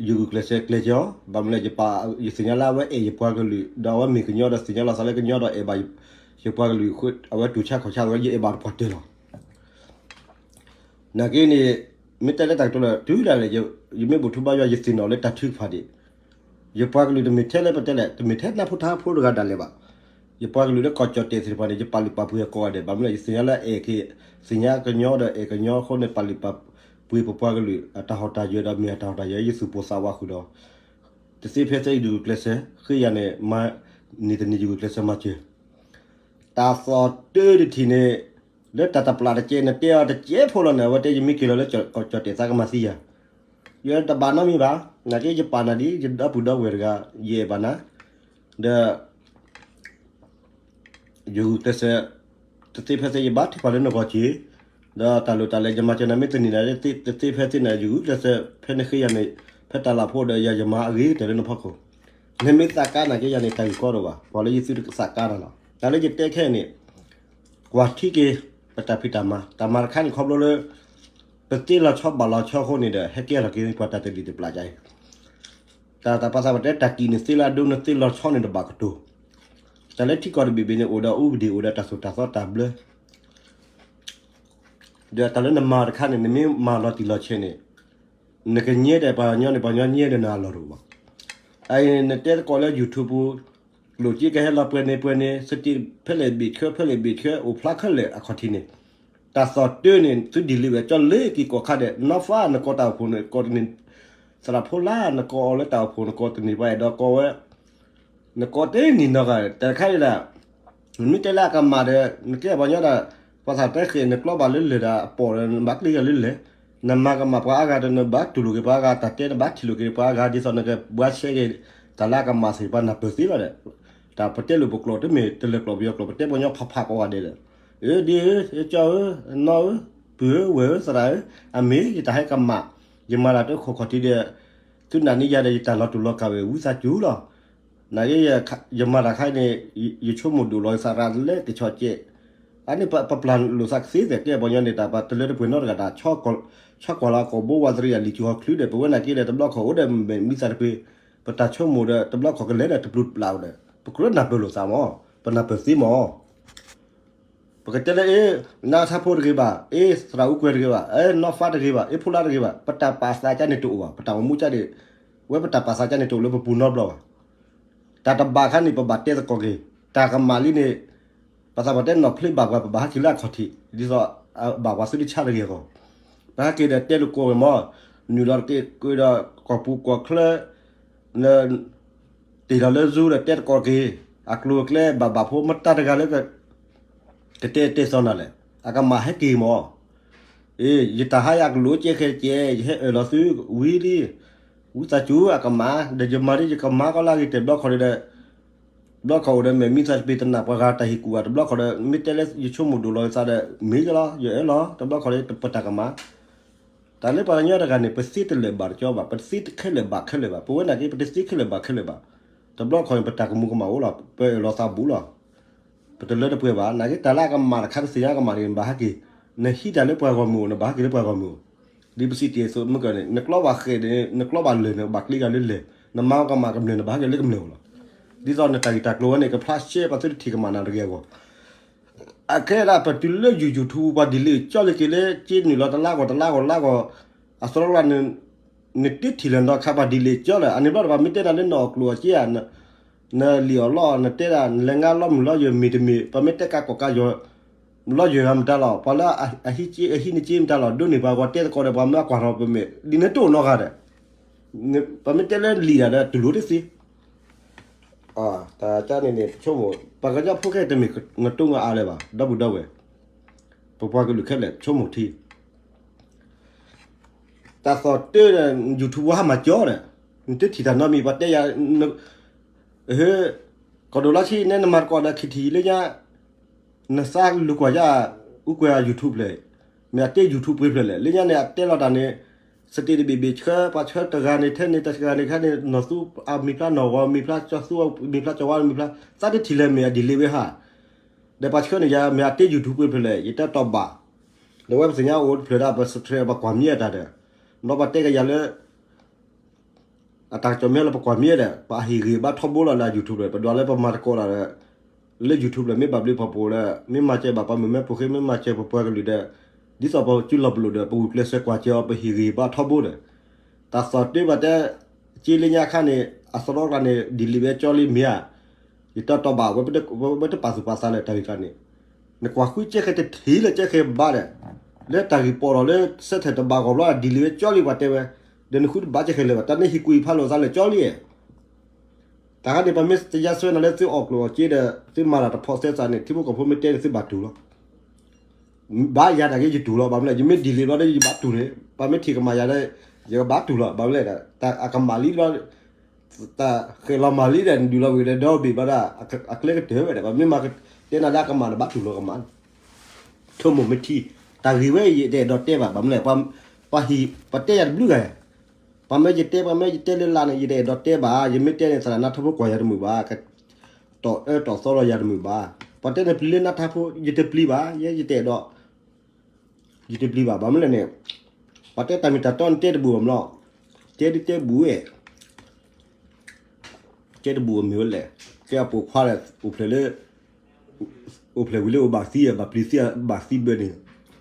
ယဂုာ်ကျဲးစၢးကျဲးစၢးအီၤ, ဘၣ်မနုၤလဲၣ် ယပာ်, ယသ့ၣ်ညါလၢအဝဲအဲၣ်ယပှၤကလုာ် ဒီးအဝဲမ့ၢ်ကညီဒီးသ့ၣ်ညါလီၤသးလၢကညီဒီးအဲၣ်ဘၣ်ယပှၤကလုာ်, အဝဲတူၢ်ဆါခီၣ်ဆါဝဲ ယအဲၣ်ဘၣ်တပှၢ်တၢၢ်လီၤ. နာ်က့န့ၣ်, မ့ၢ်တဲလၢတၢ်ကတိၤလၢ တုၤဒၣ်လဲာ် ယမ့ၢ်ဘူၣ်ထူဘါယွၤ ယသ့ၣ်နီၣ်လၢတၢ်ထုကဖၣ်ဒံး, ယပှၤကလုာ်တမ့ၢ်ထဲလၢပတဲလဲၣ် တမ့ၢ်ထဲနၢ်ဖိထါဖိတဂၤဒၣ်လဲာ်ဘၣ်. ယပှၤကလုာ်လၢကီၢ်ကၠီၣ်တဲာ်သ့ၣ်တဖၣ်န့ၣ် ယပာ်လုၢ်ပာ်ပှ့ၤအကိးဂၤဒဲး ဘၣ်မနုၤလဲၣ်ယသ့ၣ်ညါလၢအဲၣ်က့ၤ, သ့ၣ်ညါကညီဒီးအဲၣ်ကညီအဃိန့ၣ် ပာ်လုၢ်ပာ်ပှ့ၤပပှၤကလုာ် အတၢ်ဟီၣ်တၢ်ယၢၤဒီးမ့ၢ်အတၢ်ဟီၣ်တၢ်ယၢၤ ယသူၣ်ပိၢ်သးဝးဃုာ်ဒီး တသ့ဖဲသ့ယဂုာ်ကျဲးစၢး ဃ့ယၤန့ၣ် မၤန့ၢ်တန့ၢ်ယဂုာ်ကျဲးစၢးမၤစၢၤ တၢ်သီၣ်တၢတထံၣ်န့ၣ်, လၢတၢ်တပျၢ်တကဲ နတဲအီၤတကဲဖိလီၤန့ၣ် အဝဲတဲယမ့ၢ်က့ၤလီၤလၢကီၢ်ကၠီၣ်တဲာ်သးကမၤသံယၤ, ယတဘၣ်နီတမံၤဘၣ်, နာ်က့ယပာ်နၤဒ် ယဒီပုၢ်ဒီဝဲၢ်တဂၤ ယအဲၣ်ဘၣ်နၤ, ဒီး ယဂုာ်ကျဲးစၢး, တသ့ဖဲသ့ယဘါထုကဖၣ်လၢနဂီၢ်က့ၤ, ဒီးတၢ်လိၣ်တၢ်လဲၤ ယမၤစၢၤနၤမ့ၢ်တန့ၢ်နၤ တသ့ဖဲသ့န့ၣ် ယဂုာ်ကျဲးစၢး ဖဲနဃ့ယၤန့ၣ်, ဖဲတၢ်လၢ်ဖိဒီးယၤယမၤအဂ့ၤကတၢၢ်လၢနဖီခိၣ်, နမ့ၢ်သးကါနာ်က့ယၤန့ၣ် တၢ်ဂ့ၢ်ကီတအိၣ်ဘၣ်, ပှၤလၢယသုတသးကါနၤလီၤ. တၢ်လၢယတဲခဲအံၤန့ၣ်, ကွၢ်ထံက့ၤ ပတၢ်ဖံးတၢ်မၤ, တၢ်မၤတခါန့ၣ်ခီဖျိလၢ ပသ့လီၤဆီဘၣ်လီၤဆီအဃိန့ၣ်ဒီး ဟဲကဲထီၣ်က့ၤပှၤတၢ်သဒံးတပျၢ်ကါအံၤ, တၢ်တၢ်ပာ်သးပတဲ တၢ်ကံၣ်န့ၣ်သ့လၢအဒိ နသ့လီၤဆီန့ၣ်တဘၣ်ကတိၤ, တၢ်လၢထံကီၢ်တဘ့ၣ်ဘ့ၣ်န့ၣ် အိၣ်ဒီးအူပဒံၣ် အိၣ်ဒီးတၢ်သိၣ်တၢ်သီတၢ်ဘျၢ ဒီးတၢ်လၢနမၤတခါန့ၣ် နမ့ၢ်မၤလီၤတံၢ်လီၤဆဲးန့ၣ်, နကညဲဒီးပှၤကညီန့ၣ် ပှၤကညီညဲဒီးနၤအလီၢ်တအိၣ်ဘၣ်. အအံၤနတဲသကိးလၢ YouTube ပူၤ, လိၣ်က့ကဟဲလီၤပှဲၤန့ၣ်ပှဲၤန့ၣ် စတ့ၣ်ဖဲလဲၣ်ဘ့ၣ်ဆှၢ ဖဲလဲၣ်ဘ့ၣ်ဆှၢ အိၣ်ဖျါခဲလၢာ်အခီၣ်ထံးန့ၣ်, တၢ်သီၣ်တၢန့ၣ် သုဒ်လဲၣ်ဝဲ ကၠီလ့က့ၤကိးခါဒီး နီၢ်ဖးနကိးတၢ်အိၣ်ဖှိၣ်န့ၣ် ကိးတန့ၢ် သရၣ်ဖိလၢ် နကိးအီၤလၢတၢ်အိၣ်ဖှိၣ် နကိးတန့ၢ်ပှၤအဲၣ်ဒိးကိးဝဲ, နကိးတန့ၢ်နီတဂၤ တၢ်တခါဒၣ် နမ့ၢ်တဲလၢအကမၣ်ဒီး နကဲပှၤကညီဒီး ပှၤသးတဲဃ့ၢ် နကျီဘၣ်လၢလၢၢ်ဒီးအပိာ်ဒီး နဘၣ်ကျ့ၤက့ၤလၢလၢၢ်, နမၤကမၣ်ပှၤအါဂၤဒီး နဘၣ်တူၢ်လိာ်က့ၤပှၤအါဂၤ တၢ်တဲနဘၣ်ထံၣ်လိာ်က့ၤပှၤအါဂၤ ဒ်သိးနကဘှါရှဲက့ၤ တၢ်လၢအကမၣ်သ့ၣ် ပှၤနၢ်ပၢၢ်သ့လီၤဒီး တၢ်ပတဲလိာ်ပကျိာ်တမ့ၢ်တလၢာ်ကျိာ်ပယီၤကျိာ် ပတဲပှၤကညီဖးဖးကိးဂၤဒဲးဒီး အၢ ဒ်အၢ ကၠီဧၢ နီၢ်ဧၢ ပုၢ်ဧၢ ဝဲၢ်ဧၢ သရၣ်ဧၢ, အမ့ၢ်ယတၢ်ဟဲကမၣ်, ယမၤတၢ်တခီခီၣ်ထံးဒီး သုနာ်န့ၢ်ယၤဒီး ယတၢ်လီၤတူာ်လီၤကာ်ဝဲ ဝံသးစူၤလီၤ. နာ်က့ ယမၤတၢ်ခါန့ၣ် ယဆိကမိၣ်ဒိၣ်လီၤသးရၣ်လၢကဆီၣ်ကဲး, အန့ၣ်ပပျၢ်လိာ်သးကသ့သ့ၣ် ကဲပှၤကညီန့ၣ် တၢ်ပတလၢတပှဲၤနီတဂၤတၢ် ဆီကွၢ်လီၤကိာ်ဘိဝးတရံးအလံာ်စုဟီၣ်ချုးဒီး ပဝဲနာ်က့ဒီး တဘျီခီၣ်အိၣ်ဒီးမဲာ်မံသးတပှ့ၤ, ပတၢ်ဆိကမိၣ်ဒီး တဘျီခီၣ်ကလဲၤဒီးတပျူၤတပျၢ်ဒီး ပကြၢးနၢ်ပၢၢ်လိာ်သးမၢ်, ပနၢ်ပၢၢ်သ့မၢ် ပကတဲလၢ အ့ နါထါဖိတဂ့ၤဘၣ်, အ့ သရၣ်အူကွဲၤတဂ့ၤဘၣ်, အ့ နီၢ်ဖးတဂ့ၤဘၣ်, အ့ ဖိလၢတဂ့ၤဘၣ်, ပတၢ်ပာ်သးကန့ၣ်တအိၣ်ဘၣ်, ပတၢ်အိၣ်မူကန့ၣ်, ဝဲပတၢ်ပာ်သးကန့ၣ်တအိၣ်လၢပပူၤနီတဘျီဘၣ်. တၢ်တဘၣ်ခါန့ၣ် ပဘၣ်တဲသကိးက့ၤ, တၢ်ကမၣ်လံန့ၣ် ပသးပှၢ်တဲနီၣ်ဖျ့ဘၣ်ပှၤ ပဘၣ်ဟဲက့ၤလၢအခီၣ်ထံး, ဒ်သိးဘၣ်ပှၤသုတဆါတဂ့ၤအဂီၢ်, ပဟဲက့ၤဒီးတဲလိာ်ကိးဝဲမၢ်, နုာ်လီၤတက့ၤက့ၤဒီးကီၢ်ပူၤကီၢ်ချၢ တ့ၢ်လီၤလၢ Zoom ဒီးတဲသကိးက့ၤ, အကျိၤအကျဲဘၣ်ဘၣ်ဖိမတၤတဂၤလၢ ကတဲတဲသီနၤလဲၣ်, အကမၣ်ဟဲက့ၤမၢ်. အ့ ယတၢ်ဟါယကလိာ်ကဲခဲကဲ, ယဟဲအၢၣ်လီၤသုဝံၤလံ, ဝံသးစူၤအကမၣ်, ဒီးယမၤဒ်ယကမၤကီလၢအဂ့ၤတဲာ်ဘျီခီၣ်ဒီး ဘျီခီၣ်အိၣ်ဒီးမဲာ်မံသးတပှ့ၤ တနာ်ပှၤဂၤတၢ်ဟ့ၣ်ကူၣ်ဘၣ်တဘျီခီၣ်ဒီး မ့ၢ်တဲလၢယဆိကမိၣ်ဒိၣ်လီၤယသးဒီး မ့ၢ်ကလီၤ ယအၢၣ်လီၤ တဘျီခီၣ်ဒီးပတၢ်ကမၣ် တၢ်လၢပှၤကညီတဂၤန့ၣ် ပသ့တလၢာ်ဘၣ်တကီဘၣ်, ပတသ့ခဲလၢာ်ဘၣ်ခဲလၢာ်ဘၣ်, ပဝဲနာ်က့ ပတသ့ခဲလၢာ်ဘၣ်ခဲလၢာ်ဘၣ်, တဘျီခီၣ်န့ၣ်ပတၢ်ကမူၤကမၣ်အိၣ်လီၤ, ပအၢၣ်လီၤသးဘူးလီၤ. ပတလၢတပှဲၤဘၣ်, နာ်က့တၢ်လၢအကမၣ်တခါတသ့ၣ်ညါကမၣ်န့ၣ် နဘၣ်ဟဲက့ၤ, နဟံးတၢ်လၢပှၤဂီၢ်မုၢ်အိၣ် နဘၣ်ဟဲက့ၤလၢပှၤဂီၢ်မုၢ်အိၣ်, ဒ်ပစံးတ့ၢ်အသိးမုၢ်ကၢၢ်န့ၣ် နကျီဘၣ်ဃဲးန့ၣ် နကျီဘၣ်လၢာ်န့ၣ် ဘၣ်ကျ့ၤဂၤလၢလၢာ်, နမၤကမၣ်ကမျၢၢ်န့ၣ် ဘၣ်ဟဲက့ၤလၢကမျၢၢ်အိၣ်လီၤ. ဒ်သိးနတၢ်ဂ့ၢ်တၢ်ကျိၤဝဲန့ၣ် ကဖျါရှဲပှၤသုတထံၣ်ကမၣ်နၤတဂ့ၤအဂီၢ် အခဲဒၣ်ပတုၤလၢ YouTube ပှၤဒ်လဲၣ်ကၠီလၢက့ၤလၢ က့နုာ်လီၤတလါဂီၢ်တလါဂီၢ်လါဂီၢ်, အသရီလၢ်န့ၣ် နတထံၣ်လၢၤနီတခါ ပှၤဒ်လဲၣ်ကၠီလၢၤ, အန့ၣ်ဘျီဒီး ပှၤမ့ၢ်တဲနၤလၢနအီၣ်ကျိၣ်အီၣ်စ့ဧါ, နလံာ်အီၣ်လီၢ် နတဲဒၣ် နလဲၤငါလီမုၢ်လီယဲၢ်မ့ၢ်တမ့ၢ်, ပှၤမ့ၢ်တဲကးကီၢ်ကးယီၤ လီယဲၢ်ဂၤမတၤလီၤ, ပှၤလၢအဟံးက့ အဟံးန့ၢ်က့မတၤလီၤ, ဒိးန့ၢ်ပှၤဂီၤတဲသကိးဒီး ပှၤမ့ၢ်အကွၢ်ထီၣ်ပမဲာ် ဒ်န့ၣ်တအိၣ်နီတဂၤဒီး ပှၤမ့ၢ်တဲလၢလံာ်ဒၣ်ဒီး တူၢ်လိာ်တသ့ တၢ်ကန့ၣ်န့ၣ် ပဆိကမိၣ် ပှၤကညီဖိခဲအံၤတမ့ၢ်နတိငါအါလၢၤဘၣ် ဒီပုၢ်ဒီဝဲၢ်, ပပှၤကလုာ်ခဲလၢာ်ဆိကမိၣ်ထံ, တၢ်သီၣ်တၢ်ဒီး YouTube ဟးမၤကၠီဒီး နတထံၣ်တၢ်နီတမံၤ ပှၤတဲယၤ, ကီၢ်ဒိၣ်လီၤဆံး နဲနမၤသကိးဒီးခံထံၣ်လၢညါ နသးလူၤကွၢ်ယၤ အူကွဲၤ YouTube ဖျၢၣ်, မ့ၢ်အတဲ YouTube ပှ့ၤဖျၢၣ်လဲၣ်, လၢညါန့ၣ် အတဲလီၤတၢ်န့ၣ် စတ့တဘ့ၣ်ဘ့ၣ်ဆှၢ ပှၤဆှၢတဂၤန့ၣ် ထဲန့ၣ်တဂၤန့ၣ် ခဲန့ၣ် နီၢ်သူအမံၤဖျါ နီၢ်ဂီၤမံၤဖျါ ကၠီသူအမံၤဖျါ ကၠီဝါမံၤဖျါ သးတထံၣ်လဲၣ် မ့ၢ်အ delete ဝဲဟါ, ဒီးပှၤဆှၢန့ၣ်ယၤ မ့ၢ်အတဲ YouTube ပှ့ၤဖျၢၣ်လဲၣ် ယတဲတီၢ်ဘၣ်, ဒီးဝဲပသ့ၣ်ညါအိၣ်တဖျၢၣ်ဒၣ် ပ subscribe ပှၤကွၢ်မံအတၢ်ဒီး ဒီးပှၤတဲကယၤလၢ အတၢ်ကစီၣ်မ့ၢ်လၢပကွၢ်မံဒီး ပှၤဟ့ၣ်ဂံၢ်ဘါထီဘိလီၤလၢ YouTube ဒီး ပဒွးလၢပမၤသကိးတၢ်ဒီး လၢ YouTube လၢ မ့ၢ်ဘၣ်ဘျုးဖှိၣ်ပအိၣ်ဒီး မ့ၢ်မၤစၢၤဘၣ်ပှၤမုၣ်မဲဖိဃဲ မ့ၢ်မၤစၢၤပပှၤကလုာ်ဒီး ဒ်သိးပစုလီၤပလိာ်ဒီး ပဂုာ်ကျဲးစၢးကွၢ်စၢၤအီၤ ပဟ့ၣ်ဂံၢ်ဘါထီဘိဒီး တၢ်သီၣ်တၢ်ဘၣ်တဲ က့လၢညါခါန့ၣ် အသရီကျါန့ၣ် delete ဝဲကၠီလံမ့ၢ်ဧါ, ယတီတီဘၣ်ဝဲ ဝဲတပာ်သူၣ်ပာ်သးလၢတၢ်ဂ့ၢ်ကျါန့ၣ် နကွၢ်ဃုကဲခဲတထံၣ်လၢကဲခဲဘၣ်ဒီး လၢတၢ်ဂ့ၢ်ပိာ်ထီၣ်လၢ စဲထဲၣ်တဘၣ်ဂီၢ်ဘျီ delete ဝဲကၠီလံပှၤတဲဝဲ, ဒီးနဃုတဘၣ်ကဲခဲလၢၤဘၣ် တၢ်န့ၣ်ဟ့ၣ်ကူၣ်ဟ့ၣ်ဖးလိာ်သးလၢကၠီလံ, တၢ်ခါန့ၣ် ပမ့ၢ်တယါစွဲနၤလၢသုအီၣ်ကျိၣ်အီၣ်စ့ဒီး သုမၤတၢ်တဖီၣ်သဲသးန့ၣ် ထံဖိကီၢ်ဖိမ့ၢ်တဲန့ၣ် သုဘၣ်တူၢ်လီၤ ဘၣ်ယၤဒၣ်က့ ယတူၢ်လီၤ ဘၣ်မနုၤလဲၣ် ယမ့ၢ် delete ဘျီဒီး ယဘၣ်တူၢ်န့ၣ် ပှၤမ့ၢ်ထံၣ်ကမၣ်ယၤဒီး ယကဘၣ်တူၢ်လီၤ ဘၣ်မနုၤလဲၣ် တၢ်အကမၣ်လံဘျီ တၢ်ဃဲၤလီၤမၢ်လံဒီး နဒုးလီၤဝံၤဒီး ဒီဘ့ၣ်ဘျီဒၣ် အကျဲကတၢၢ်ဝဲဒီး ပှၤမ့ၢ်မၤတဲနၤလၢအကမၣ်န့ၣ် ဘၣ်တူၢ်လီၤကမၣ် ဆိကမိၣ်မ့ၢ်ထံ တၢ်ဂ့ၢ်ဝဲအံၤ ယတအဲၣ်ဒိးတဲဘၣ် ဘၣ်မနုၤလဲၣ် ပှၤဟ့ၣ် ပှၤတဲယၤတဘျုးဂၤ ပှၤမၢယတဲ ပှၤမၢယတဲလၢလာ်န့ၣ် ယတအဲၣ်ဒိးတဲဘၣ် ယမ့ၢ်တဲန့ၣ် သရၣ်နါထီဖိကွၢ်ယၤတမုာ်ဘၣ် တီၢ်အၢတီၢ်သီလီၤယၤတမုာ်ဘၣ် ပှၤတဲန့ၣ်ပျံၤလၢနါထီဖိ ယတပျံၤဘၣ် ယဲယတအဲၣ်ဒိး ယတပျံၤဘၣ် ဘၣ်မနုၤလဲၣ်န့ၣ် ပှၤတဲတၢ်မ့ၢ်တၢ်တီန့ၣ်တဲတဘူၣ်ဘၣ်မး တဲဒ်တဲဘူၣ်ဝဲ တဲတဘူၣ်အမ့ၢ်ဝဲလဲၣ် ကဲအပိာ်ခွါဒီး အိၣ်ဖျဲၣ်လၢ အိၣ်ဖျဲၣ်ဝံၤလၢအိၣ်ဘၣ်သံ ဘၣ်ပျံၤသံ ဘၣ်သံဘၢန့ၣ် ဟီၣ်ခိၣ်ချ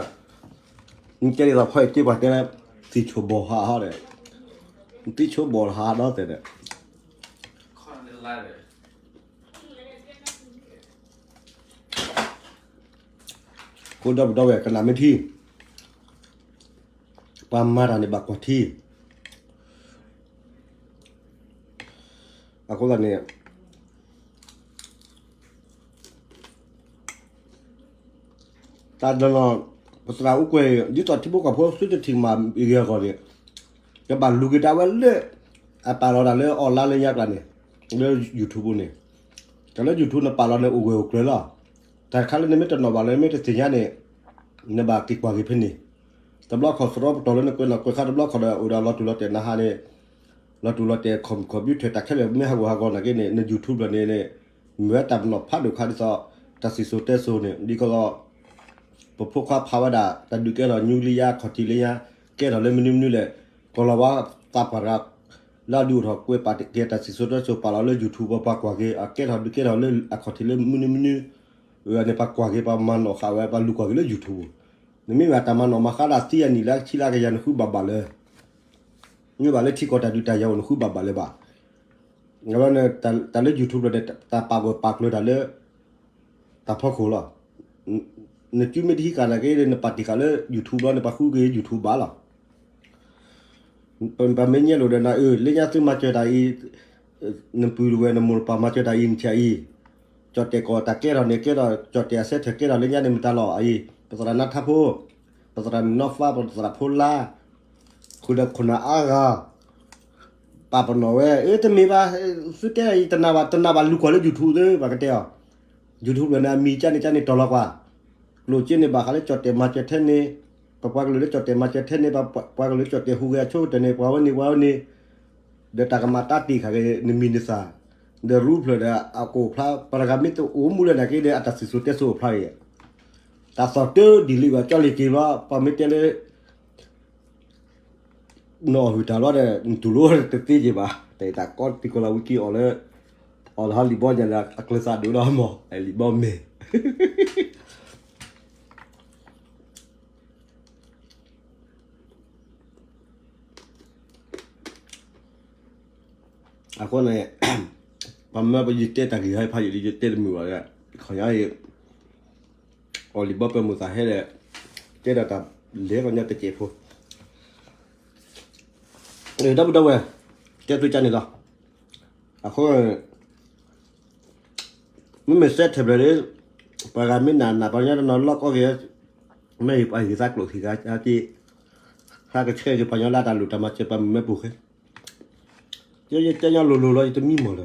ၢဃံဘ့ၣ်ဒၣ် နတဲဒ်သိးဖီအံၤတ့ၢ်ပှၤတဲလၢ သံၣ်ဆိဘီၣ်ဟးဟီဒီး သံၣ်ဆိဘီၣ်ဟးဒီးတဲဒီး ကိးဒီပုၢ်ဒီဝဲၢ်ကနၣ်မ့ၢ်ထံ ပှၤမၤတၢ်န့ၣ်ဘၣ်ကွၢ်ထံ အဃိသတးန့ၣ် တၢ်တနီၤ ပသရၣ်အိၣ်ကွဲး ဒ်သိးထံဖိကီၢ်ဖိသုတထံၣ်မၤအံၤဂ့ၤအဂီၢ်န့ၣ် ကဘၣ်လူၤက့ၤတၢ်ဝဲလၢ အပာ်လီၤတၢ်လၢ online လၢညါကျါန့ၣ် လၢ YouTube န့ၣ် တၢ်လၢ YouTube နပာ်လီၤန့ၣ်အိၣ်ဂၢၢ်အိၣ်ကျၢၤလီၤ. တၢ်တခါလၢနမ့ၢ်တနီၣ်ဘၣ်လၢမ့ၢ်တသ့ၣ်ညါန့ၣ် နဘၣ်က့ၤကွၢ်က့ၤဖဲန့ၣ် တဘျီခီၣ်သရီပတီၢ်လၢနကွဲးနီၣ်ကွဲးဃါတဘျီခီၣ်ဒီး အိၣ်ဒီးလီၤတူာ်လီၤတဲာ်နဟါန့ၣ် လီၤတူာ်လီၤတဲာ် computer တၢ်ခဲလၢာ်မ့ၢ်ဟးဂီၤဟးဂီၤနာ်က့န့ၣ် န YouTube လီၤန့ၣ်န့ၣ် မ့ၢ်ဝဲတၢ်ပနီၣ်ဖးဒိၣ်ခါဒ်သိး တၢ်စံၣ်စိၤတဲစိၤန့ၣ် ဒ်သိး ပဖိခွါဖးဝဲဒၣ် တၢ်ဒုးကဲထီၣ် nuclear အခီၣ်ထံးလၢညါ ကဲထီၣ်လၢမနုၤမနုၤလဲၣ် ကီၢ်လီၤဝါသးပှၢ်တဂၤ လၢအဒုးအိၣ်ထီၣ်ကွဲးပာ်ကဲတၢ်စံၣ်စိၤတဲစိၤပာ်လီၤလၢ YouTube ပပှၤကွၢ်က့ၤ အကဲထီၣ်ဒုးကဲထီၣ်လၢအခီၣ်ထံးလၢမနုၤမနုၤ အန့ၣ်ပှၤကွၢ်က့ၤ ပှၤမၤနီၣ်ဃာ်ဝဲ ပှၤလူၤကွၢ်က့ၤလၢ YouTube နမ့ၢ်ဘၣ်တၢ်မၤနီၣ်မၤဃါဒၣ်သံအနံၣ်လၢဆံလၢကယၤနဃုဘၣ်ဘၣ်လၢ မ့ၢ်ဘၣ်လၢထံကီၢ်တၢ်ဒုးတၢ်ယၤအိၣ်နဃုဘၣ်ဘၣ်လၢၤဘၣ်. အဝဲန့ၣ် တၢ်လၢ YouTube လီၤန့ၣ် တၢ်ပာ်ဂၢၢ်ပာ်ကျၢၤတၢ်လၢ တၢ်ဖီခိၣ်လီၤ. နစုမ့ၢ်တဟံးဃာ်နာ်က့ နပာ်တ့ၢ်ဃာ်လၢ YouTube လီၤန့ၣ် ပှၤဃုက့ၤ YouTube ဘၣ်လီၤ. ပမ့ၢ်ညဲလိာ်ဒီးနၤအၢ လၢညါသုမၤစၢၤတၢ်အံၤ နပုၢ်တဝဲၢ်နမိၢ်နပၢ်မၤစၢၤတၢ်အံၤ နထံၣ်အံၤ ကၠီၣ်တဲာ်ကီၢ်တၢ်ကဲထီၣ်န့ၣ် ကဲထီၣ် ကၠီၣ်တဲာ်အစဲထၢၣ်ကဲထီၣ်လၢညါန့ၣ် မတၤလီၤအံၤ ပသရၣ်နါထါဖိ ပသရၣ်မုၣ်နီၢ်ဖါ ပသရၣ်ဖိလါ ဃုာ်ဒီးခိၣ်နၢ်အါဂၤ ပာ်ပနီၣ်ဝဲ အၢ တမ့ၢ်ဘၣ် သုတဲအံၤ တနာ်ဘၣ် တနာ်ဘၣ်လူၤကွၢ်လၢ YouTube သ့ ပှၤကတဲအီၤ YouTube လၢန့ၣ် အမံၤကၠၢန့ၣ်ကၠၢန့ၣ်တီၢ်လီၤကွၢ် ကျိၣ်စ့န့ၣ်ဘၣ်ဃးလၢကၠီၣ်တဲာ်မၤစၢၤထဲန့ၣ် ပပှၤကလုာ်လၢကၠီၣ်တဲာ်မၤစၢၤထဲန့ၣ် ပပှၤကလုာ်လၢကၠီၣ်တဲာ်ဟူးဂဲၤအဆိကတၢၢ်န့ၣ် ပှၤဝဲန့ၣ်ပှၤဝဲန့ၣ် ဒီးတၢ်ကမၤတၢ်တ့ၢ်ဃာ်က့ၤ နမံၤနသၣ် ဒီးရူဖျၢၣ်ဒီးအကအိၣ်ဖျါ ပှၤတဂၤမ့ၢ်တအိၣ်မူလၢနာ်က့ဒီး အတၢ်စံၣ်စိၤတဲစိၤအိၣ်ဖျါအံၤ တၢ်သီၣ်တၢ်ဒ်လံဘၣ် ကၠီလ့ၤက့ၤဘျီ ပှၤမ့ၢ်တဲလၢ နအီၣ်ဟုၣ်တၢ်လီၤဒီး နတူၢ်လိာ်တသ့က့ၤဘၣ် တၢ်တၢ်ကီတံၤကီလၤဝံက့ၤအီၤလၢ အီၣ်လၢဟီလံာ်ဘီညါလၢအကျၢၤသးဒိၣ်လီၤမး လံာ်ဘီမ့ၢ် အဃိန့ၣ် ပမၢပယတဲတၢ်ဂ့ၢ်ဟဲဖးယံာ်လံ ယတဲတမုာ်ဘၣ်လၢ ခီညါအံၤ အီၣ်လံာ်ဘီပၢမုာ်သးဟဲဒီး တဲဒၣ်တၢ်လဲၤကီညါတစဲးဖိ ဒီပုၢ်ဒီဝဲၢ် တဲသုကါန့ၣ်လီၤ. အဃိ မ့မ့ၢ်စဲးထဲးဘျဲးလၢ ပှၤဂၤမ့ၢ်နးနး ပှၤကညီတနီၤလီၢ်ကီၢ်ဂ့ၤ မ့ၢ်အံၤပှၤဟံးသးကျိၣ်ဟံးဂၤက့ၤ ဟးကဆှဲက့ၤပှၤကညီလၢတၢ်လိၣ်တၢ်မၤစၢၤပှၤမုၢ်မ့ၢ်ပူၤဃဲ ယတဲညီလိၤလိၤလီၤ ယတမံမီၢ်လၢၤ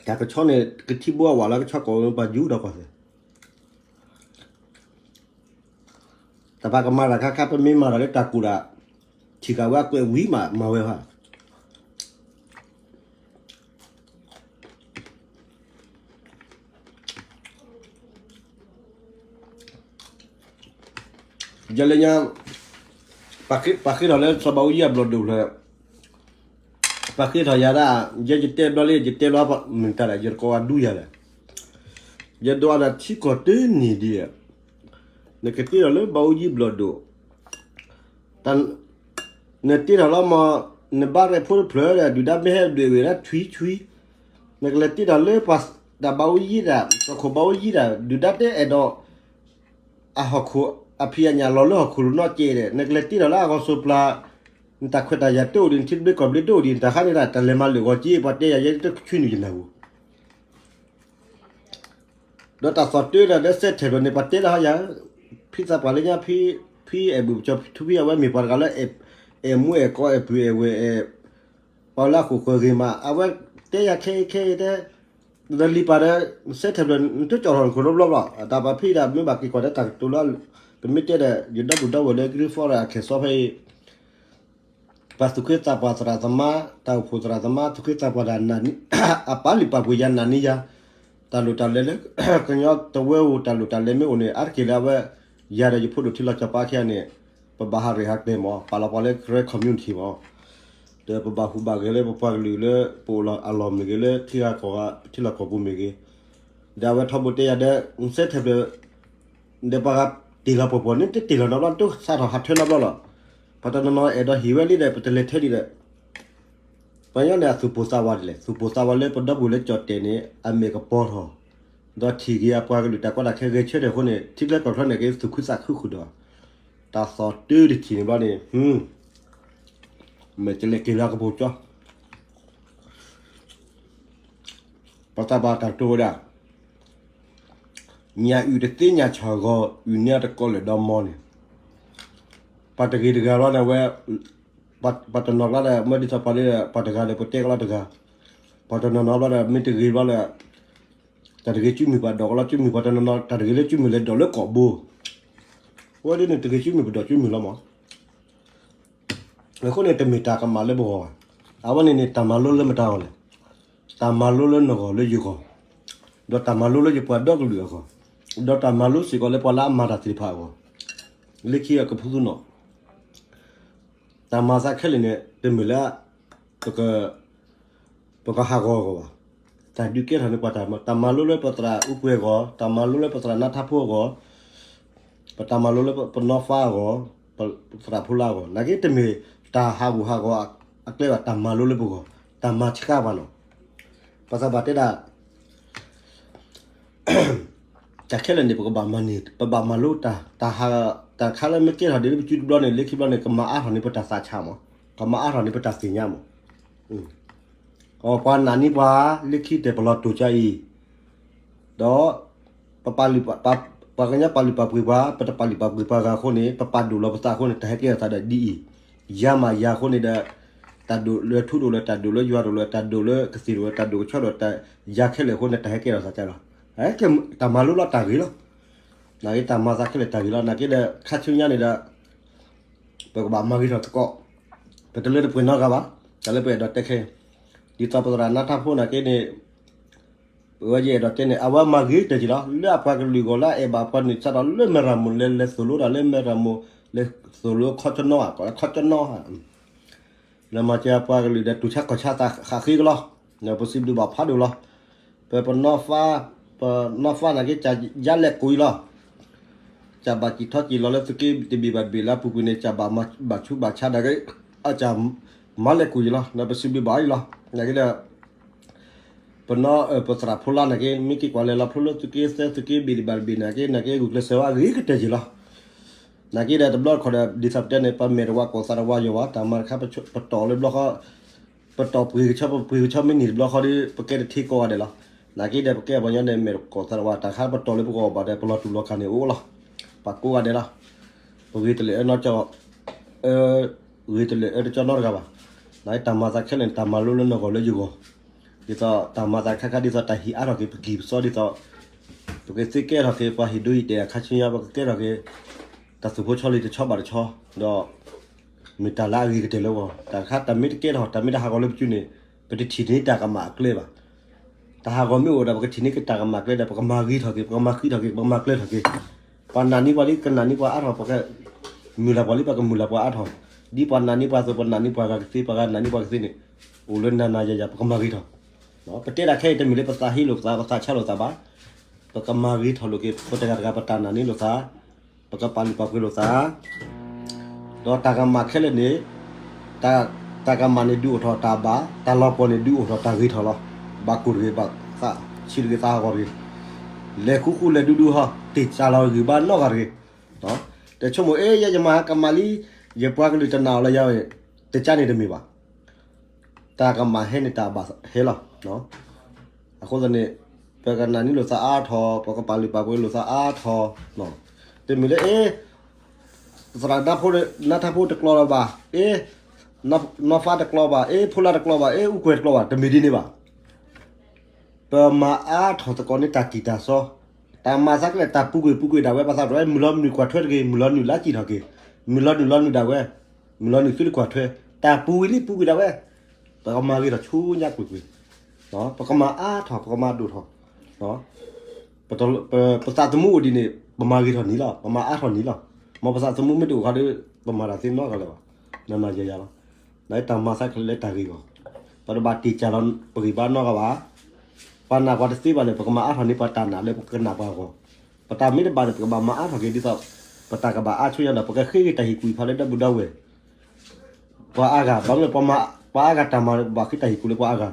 တၢ်ကဆီန့ၣ် ကထံဘိအဝၤလၢကဆီကိး ပှၤယူဒီးကီၢ်သဲး တၢ်ပှၤကမၤတၢ်ခါခါ ပမ့ၢ်မၤတၢ်လၢတၢ်ကူၣ်တၢ် ထံၣ်ဃာ်ဝဲအကွဲးဝံၤမး မၤဝဲဟါ ယလဲၤညါ ပှၤဃ့ထီၣ်လၢစီၤဘးအူယံၣ်အဘျီၣ်ဒိၣ်ဖျၢၣ် ပှၤဃ့ထီၣ်ယၤဒၣ် ယဲယတဲဘျီလံ ယတဲဘျီမုၢ်တၢ်ဒီး ယတကိးဝဲဒူယၤလဲၣ် ယဒွးဒီးထံကီၢ်တနံၤဒံး နကတ့ထီၣ်လၢဘးအူယံၣ်ဘျီၣ်ဒိၣ် နတ့ထီၣ်လီၤမး နဘၣ်ရဲၣ်ဖိတဖျၢၣ်ဒီး ဒုၣ်ဒါမ့ၢ်ဟဲဒွဲၣ်ဝဲဒၣ်ထွံထွံ နကလဲၤတ့ထီၣ်လၢပှၤတၢ်ဘးအူယံၣ်ဒၣ် ပခိၣ်ဘးအူယံၣ်ဒၣ် ဒုၣ်ဒါတအဲၣ်ဒိး အဟီၣ်ခိၣ် အဖံးအညၣ်လီၤလၢဟီၣ်ခိၣ်လိၤနီၢ်ကဲဒီး နကလဲၤတ့ထီၣ်လၢအဂီၤစိးပျၢ် နတၢ်ခွဲးတၢ်ယာ်တအိၣ်ဒံး နထံတဘျ့ကီၢ်ဘျ့တအိၣ်ဒံး နတၢ်ခါန့ၣ်ဒၣ် တၢ်လဲၤမၤလၢာ်ဂီၤက့ ပှၤတဲယၤယဲတဆူနုာ်ယနၢ်ပူၤ ဒီးတၢ်သီၣ်တၢဒီးလၢစဲးထဲးဘျီန့ၣ် ပှၤတဲလၢဟီယၤ ဖံသးပှၢ်လၢညါ ဖံအဲၣ်ဘူၣ်ကၠီထူဖံအဝဲမ့ၢ်ပှၤတဂၤလၢ အဲၣ်မူအဲၣ်ကီ အဲၣ်ပုၢ်အဲၣ်ဝဲၢ်အဲၣ် ပှၤလၢအဃိာ်ဃၢၤဂ့ၤမး အဝဲတဲယၤခဲအံၤခဲအံၤတဲ ဒီးလံာ်ပာ်ဒီး စဲးထဲးဘျီ နတကၠီၣ်ထီၣ်နခိၣ်တဘျီဘျီ တၢ်ပှၤဖံဒၣ်မ့ၢ်ဘၣ်က့ၤကွၢ်ဒီးတၢ်ကတိၤလၢ ပမ့ၢ်တဲဒီး ယဒီပုၢ်ဒီဝဲၢ်လၢ ကရံဖီရၢ်အခဲစီဖဲအံၤ ပှၤသူၣ်က့သးပှၢ်သရၣ်သမါ တၢ်အိၣ်ဖှိၣ်သရၣ်သမါ သူၣ်က့သးပှၢ်တၢ်နာ်န့ၢ် အပာ်လုၢ်ပာ်ပှ့ၤယၤနာ်န့ၢ်ယၤ တၢ်လိၣ်တၢ်လဲၤလၢ ကညီတဝၢအိၣ် တၢ်လိၣ်တၢ်လဲၤမ့ၢ်အိၣ်န့ၣ် အါတက့ၢ်လၢအဝဲ ယၤဒီးယဖိဒိၣ်ထံလီၤကီၢ်ပၤခံဂၤန့ၣ် ပဘၣ်ဟးရဲၣ်ဟးကျဲၤမး ပာ်လီၤပှၤလၢ Karen community မး ဒီးပဘၣ်ဟူးဘၣ်ဂဲၤလၢပပှၤကလုာ်လၢ ပအိၣ်လီၤအလီၢ်မ့ၢ်ဂ့ၤ လၢထံဂၤကီၢ်ဂၤ ထံလီၢ်ကီၢ်ပူၤမ့ၢ်ဂ့ၤ ဒီးအဝဲထီဘိတဲယၤဒီး စဲးထဲးဘျီ ဒီးပှၤဂၤတ့ၢ်လီၤပှီၢ်ပှီၢ်န့ၣ် တတ့ၢ်လီၤနီတဘျီ တစးထီၣ်ဟးထွဲနီတဘျီလီၤ. ပှၤတနီၤနီၤအဲၣ်ဒိးဟ့ၣ်ဝဲလံဒီး ပတလဲၤထဲဒံးဒီး ပှၤကညီန့ၣ် အသူၣ်ပိၢ်သးဝးဒ်လဲၣ်, သူၣ်ပိၢ်သးဝးလၢပဒီပုၢ်ဝဲၢ်လၢကၠီၣ်တဲာ်န့ၣ် အမဲာ်ကပီၤထီၣ်, ဒီးထံၣ်က့ၤအပှၤကလုာ်တၢ်ကီတၢ်ခဲဂဲၤဆၢထၢၣ်အဃိန့ၣ် ထံချၢကီၢ်ချၢန့ၣ်က့ၤသူၣ်ခုသးခုဃုာ်ဒီး တၢ်သီၣ်တၢတထံၣ်န့ၣ်ဘျီန့ၣ် မဲာ်တဲးလဲးက့ၤလၢကပိာ်ကၠီ ပသးပှၢ်တၢ်ကတိၤဝဲဒၣ်, ညၣ်အုၣ်တသ့ညၣ်ဆၣ်ဂီၤ, အုၣ်န့ၢ်တကိးလၢာ်ဒီမီၤန့ၣ်, ပှၤတဂ့ၤတဂၤဘျီန့ၣ်ဝဲ, ပှၤတနီၤကျါဒီး မ့ၢ်ဒ်သိးပှၤလၢ ပှၤတဂၤဒီး ပတဲကလီတဂၤ, ပှၤတနီၤနီၤဘျီဒီး မ့ၢ်တဂ့ၤဘျီဒီး တၢ်တဂ့ၤစုမုၢ်ပှၤဒီးကလီစုမုၢ်, ပှၤတနီၤနီၤ တၢ်တဂ့ၤလၢစုမုၢ်လဲၤဒီးလၢကိာ်ဘိ, အဝဲဒ်န့ၣ် တဂ့ၤစုမုၢ်ပဒီးစုမုၢ်လီၤမး. အဃိန့ၣ် တမ့ၢ်တၢ်ကမၣ်လၢပဂီၢ်ဘၣ်. အဝဲန့ၣ်န့ၣ် တၢ်မၤလိလၢမတၤဂီၢ်လဲၣ်. တၢ်မၤလိလၢနဂီၢ်လၢယဂီၢ်, ဒီးတၢ်မၤလိလၢယပှၤဒီကလုာ်အဂီၢ်, ဒီးတၢ်မၤလိစ့ၢ်ကီးလၢပှၤလၢအမၤတၢ်သ့ၣ်တဖၣ်အဂီၢ်, လၢခံအကဖုသူနီၣ် တၢ်မၤသးခဲလၢာ်န့ၣ် တမ့ၢ်လၢ ပကဟးဂီၤအဂီၢ်ဘၣ်. တၢ်ဒုးကဲထီၣ်န့ၢ်ပှၤတၢ်မၤ, တၢ်မၤလိလၢပသရၣ်အူကွဲၤအဂီၢ်, တၢ်မၤလိလၢပသရၣ်နါထါဖိအဂီၢ်, ပတၢ်မၤလိလၢပနီၢ်ဖါအဂီၢ်, ပသရၣ်ဖိလၢအဂီၢ်, နာ်က့တမ့ၢ်တၢ်ဟးဂူာ်ဟးဂီၤအကျဲဘၣ်, တၢ်မၤလိလၢပဂီၢ်, တၢ်မၤဆှးပှၤနီၣ်. ပသးပှၢ်တဲဒၣ် တၢ်ခဲလၢာ်န့ၣ် ပကဘၣ်မၤန့ၢ်, ပဘၣ်မၤလိတၢ်, တၢ်ဟး, တၢ်ခါလၢမ့ၢ်ကဲထီၣ်ဒ်လၢပစုတဘျီန့ၣ် လၢခံဘျီန့ၣ် ကမၤအါထီၣ်န့ၢ်ပတၢ်သးဆးမး, ကမၤအါထီၣ်န့ၢ်ပတၢ်သ့ၣ်ညါမး. ပှၤနာ်န့ၢ်ပှၤ လၢခံတဲပလီၢ်တိၢ်ကါအံၤ, ဒီး ပ ပှၤကညီပာ်လုၢ်ပာ်ပှ့ၤပှၤ, ပတပာ်လုၢ်ပာ်ပှ့ၤပှၤဂၤအဃိန့ၣ် ပပာ်ဒိၣ်လီၤပသးအဃိန့ၣ် တၢ်ဟဲကဲထီၣ်သးဒီးဒ်အံၤ, ယၤမးယၤအဃိန့ၣ်ဒီး တၢ်ဒိၣ်လၢထူဒိၣ်လၢ တၢ်ဒိၣ်လၢယွၤဒိၣ်လၢ တၢ်ဒိၣ်လၢကသ့ၣ်ဒိၣ်လၢ တၢ်ဒိၣ်ကဆီဒိၣ် တၢ်ယၤခဲလၢာ်အဃိန့ၣ် တၢ်ဟဲကဲထီၣ်သးကလီၤ. တၢ်မၤလိလီၤတၢ်ဂ့ၤလီၤ. နာ်က့တၢ်မၤသးခဲလၢာ်တၢ်ဂ့ၤလီၤ. နာ်က့ဒီးခါဆူညါန့ၣ်ဒီး ပကဘၣ်မၤဂ့ၤထီၣ်သကိး, ပတလၢတပှဲၤနီတဂၤဘၣ်. တၢ်လၢပအဲၣ်ဒိးတဲခဲ, ဒ်သိးပသရၣ်နါထါဖိနာ်က့န့ၣ် ပဝဲယအဲၣ်ဒိးတဲန့ၣ် အဝဲမၤဂ့ၤကတၢၢ်က့ၤလီၤ. လၢအပှၤကလုာ်အဂီၢ် လၢအအဲၣ်ဘၣ်ပှၤန့ၣ် စးထီၣ်လၢမဲၢ်ရမိၢ် လဲၤလဲၤသိၣ်လိတၢ်လၢမဲၢ်ရမိၢ် လဲၤသိၣ်လိခီကၠနီဧါ, ခီကၠနီဧါ လၢမၤစၢၤပှၤကလုာ်ဒီး တူၢ်ဆါခီၣ်ဆါသးဃးဃ့ကလီၤ. ပစံးဘျုးဘၣ်ဖးဒိၣ်လီၤ. ပပနီၢ်ဖါ, ပနီၢ်ဖါနာ်က့ ကယါလဲၤကိးအံၤလီၤ. ကဘၣ်စံၣ်ထီၣ်စံၣ်လီၤလၢသုးက့တဘ့ၣ်ဘၣ်တဘ့ၣ်လၢအပူၤကွံာ်န့ၣ် ကဘၣ်ဆူးဘၣ်ဆါဒၣ်က့, အကမၤလဲၤကိးယံၤလီၤ. ပစံးဘျုးဘၣ်အံၤလီၤ. နာ်က့ဒီး ပနီၢ်, ပသရၣ်ဖိလၢနာ်က့ မ့ၢ်က့ၤကွၢ်လဲၤလီၤဖျိလၢသုးက့သၢသုးက့ဘ့ၣ်တဘ့ၣ်ဘၣ်တဘ့ၣ်နာ်က့ နာ်က့ ဂုာ်ကျဲးစၢးဝဲအဂ့ၤကတၢၢ်က့ၤလီၤ. နာ်က့ဒီးတဘျီတခီၣ်ဒီး ဒ်သိးပတဲန့ၣ် ပမဲာ်တဝါကိးသးတဝါယီၤဝဲ တၢ်မၤတခါ ပတီၢ်လၢဘျီဃီ, ပတီၢ်ပှ့ၤကဆီ ပပှ့ၤကဆီမ့ၢ်န့ၢ်တဘျီဃီဒီး ပကဲတထံကိးဂၤဒဲးလီၤ. နာ်က့ဒီးပကဲပှၤကညီန့ၣ် မဲာ်ကိးသးတဝါ တၢ်ခါပတီၢ်လၢပဂီၢ်ဘၣ်ဒီး ပလီၤတူၢ်လီၤကာ်န့ၣ်အိၣ်လီၤ. ပှၤကိးဂၤဒဲးလီၤ. ပဂ့ၤတလၢာ်အၢနီၢ်ကၠီ, ဂ့ၤတလၢာ်အၢတကၠီနီတဂၤဘၣ်. နာ်က့တၢ်မၤသးခဲလၢာ်န့ၣ် တၢ်မၤလိလၢနဂီၢ်လၢယဂီၢ်, ဒ်သိးတၢ်မၤသးခါခါဒ်သိးတၢ်ဟံးအါထီၣ်က့ၤပကံၢ်ပစီဒ်သိး ပကသ့ကဲထီၣ်က့ၤ ပှၤဟ့ၣ်ဒိဟ့ၣ်တဲာ်အခါဆူညါ ပကကဲထီၣ်က့ၤ တၢ်သူၣ်ဖိဆီလံၤတဆီဘၣ်တဆီ, ဒီး မ့ၢ်တၢ်လၢအဂ့ၤကတၢၢ်လၢပဂီၢ်, တၢ်တခါတၢ်မ့ၢ်တကဲထီၣ် တၢ်မ့ၢ်တဟးဂီၤလၢပစုန့ၣ် ပတထံၣ်န့ၢ်တၢ်ကမၣ်အကျဲဘၣ်. တၢ်ဟးဂီၤမ့ၢ်အိၣ်ဒီး ပကထံၣ်န့ၢ်က့ၤတၢ်ကမၣ်ကျဲဒီး ပကမၤဂ့ၤထီၣ်က့ၤ ပကမၤဃံးထီၣ်က့ၤ ပကမၤကျဲထီၣ်က့ၤ, ပှၤနာ်န့ၢ်ပှၤလံ ကနာ်န့ၢ်ပှၤအါထီၣ် ပကမုၢ်လၢ်ပှၤလံ ပကမုၢ်လၢ်ပှၤအါထီၣ်, ဒ်ပှၤနာ်န့ၢ်ပှၤအသိး ပနာ်န့ၢ်ပှၤဂၤကသ့ ပှၤဂၤနာ်န့ၢ်ပှၤကသ့န့ၣ် အိၣ်လၢနၤနၤယၤယၤ ပကမၤဂ့ၤထီၣ်. ပတဲဒၣ်ခဲအံၤတမ့ၢ်လၢပသးဟ့လိာ်ပသး ပသးဆါလိာ်သးဘၣ်. ပကမၤဂ့ၤထီၣ်လိာ်က့ၤ ပတဂၤတဂၤ ပတၢ်နာ်န့ၢ်လိာ်သး ပကပာ်လုၢ်ပာ်ပှ့ၤလိာ်သး, ဒီးတၢ်ကမၣ်ခဲလၢာ်န့ၣ်, တၢ်ကမၣ်န့ၣ်ဒုးအိၣ်ထီၣ်တၢ်ဘၣ်, တၢ်လီၤပှီၢ်န့ၣ်ဒုးအိၣ်ထီၣ်တၢ်ဂ့ၤထီၣ်လီၤ. ဘၣ်ကိၢ်တဂ့ၤ ဘၣ်သးဆံးတဂ့ၤ သးဟးဂီၤတဂ့ၤ, လဲၤဃူဃူလဲၤဒူဒူဟီ တ့ၢ်စၢ်လီၤဂံၢ်ဘါနီတဂၤတဂ့ၤ. တဆိကမိၣ် အ့ ယဲယမၤကမၣ်လံ, ယပှၤကလုာ်တနာ်အီၤလၢယၤဝဲ, တကါန့ၣ်တမ့ၢ်ဘၣ်. တၢ်ကမၣ်ဟဲန့ၣ်တၢ်ဘၣ်ဟဲလီၤ. အဃိသတးန့ၣ် ပကနာ်န့ၢ်လိာ်သးအါထီၣ်, ပကပာ်လုၢ်ပာ်ပှ့ၤလိာ်သးအါထီၣ်, တမ့ၢ်လၢ အ့ သရၣ်နါထါဖိတကျီလၢၤဘၣ်, အ့ နီၢ်ဖါတကျီဘၣ်, အ့ ဖိလၢတကျီဘၣ်, အ့ အူကွဲၤတကျီဘၣ်, တမ့ၢ်ဒ်န့ၣ်ဘၣ်. ပမၤအါထီၣ်သကိးန့ၣ်တၢ်တံာ်တာ်စီ, တၢ်မၤသးကလဲာ် တၢ်ပူၤကွံာ်ပူၤကွံာ်ဒၣ်ဝဲ ပသးပှၢ် မုၢ်လီၤနုာ်ကွၢ်ထွဲတဂ့ၤ, မုၢ်လီၤနုာ်လၢစံၣ်ထီၣ်က့ၤ, မုၢ်လီၤနုာ်လီၤနုာ်ဒၣ်ဝဲ, မုၢ်လီၤနုာ်သုတကွၢ်ထွဲ, တၢ်ပူၤကွံာ်လံပူၤကွံာ်ဒၣ်ဝဲ, ပကမၤဂ့ၤထီၣ်ဆူညါကွ့ၢ်ကွ့ၢ်, ပကမၤအါထီၣ် ပကမၤဒိၣ်ထီၣ်, ပသးသမူအိၣ်ဒ်န့ၣ် ပမၤဂ့ၤထီၣ်န့ၣ်လီၤ, ပမၤအါထီၣ်န့ၣ်လီၤ. မ်ပသးသမူမ့ၢ်တအိၣ်ဃီဒီး ပမၤတၢ်သ့နီတဂၤလၢၤဘၣ်, နၤနၤယၤယၤလီၤ. နာ်က့တၢ်မၤသးခဲလၢာ်လၢတၢ်ဂ့ၤဂီၢ်, ပတဘၣ်တ့ၢ်စၢ်လီၤပဂံၢ်ဘါနီတဂၤဘၣ်. ပှၤနာ်ပှၤတသ့ဘၣ်န့ၣ် ပကမၤအါထီၣ်န့ၢ်ပှၤတၢ်နာ်လၢပကနာ်ပှၤအဂီၢ်, ပတၢ်မ့ၢ်တဘၣ်န့ၣ် ပကဘၣ်မၤအါထီၣ်က့ၤဒ်သိး ပတၢ်ကဘၣ်အါဆူညါဒီး ပကဃ့က့ၤတၢ်ဟ့ၣ်ကူၣ်ဖးလၢဒီပုၢ်ဒီဝဲၢ် ပှၤအါဂၤ, ဘၣ်မနုၤပှၤအါဂၤတၢ်မၤ ပဘၣ်ဃ့တၢ်ဟ့ၣ်ကူၣ်လၢပှၤအါဂၤ,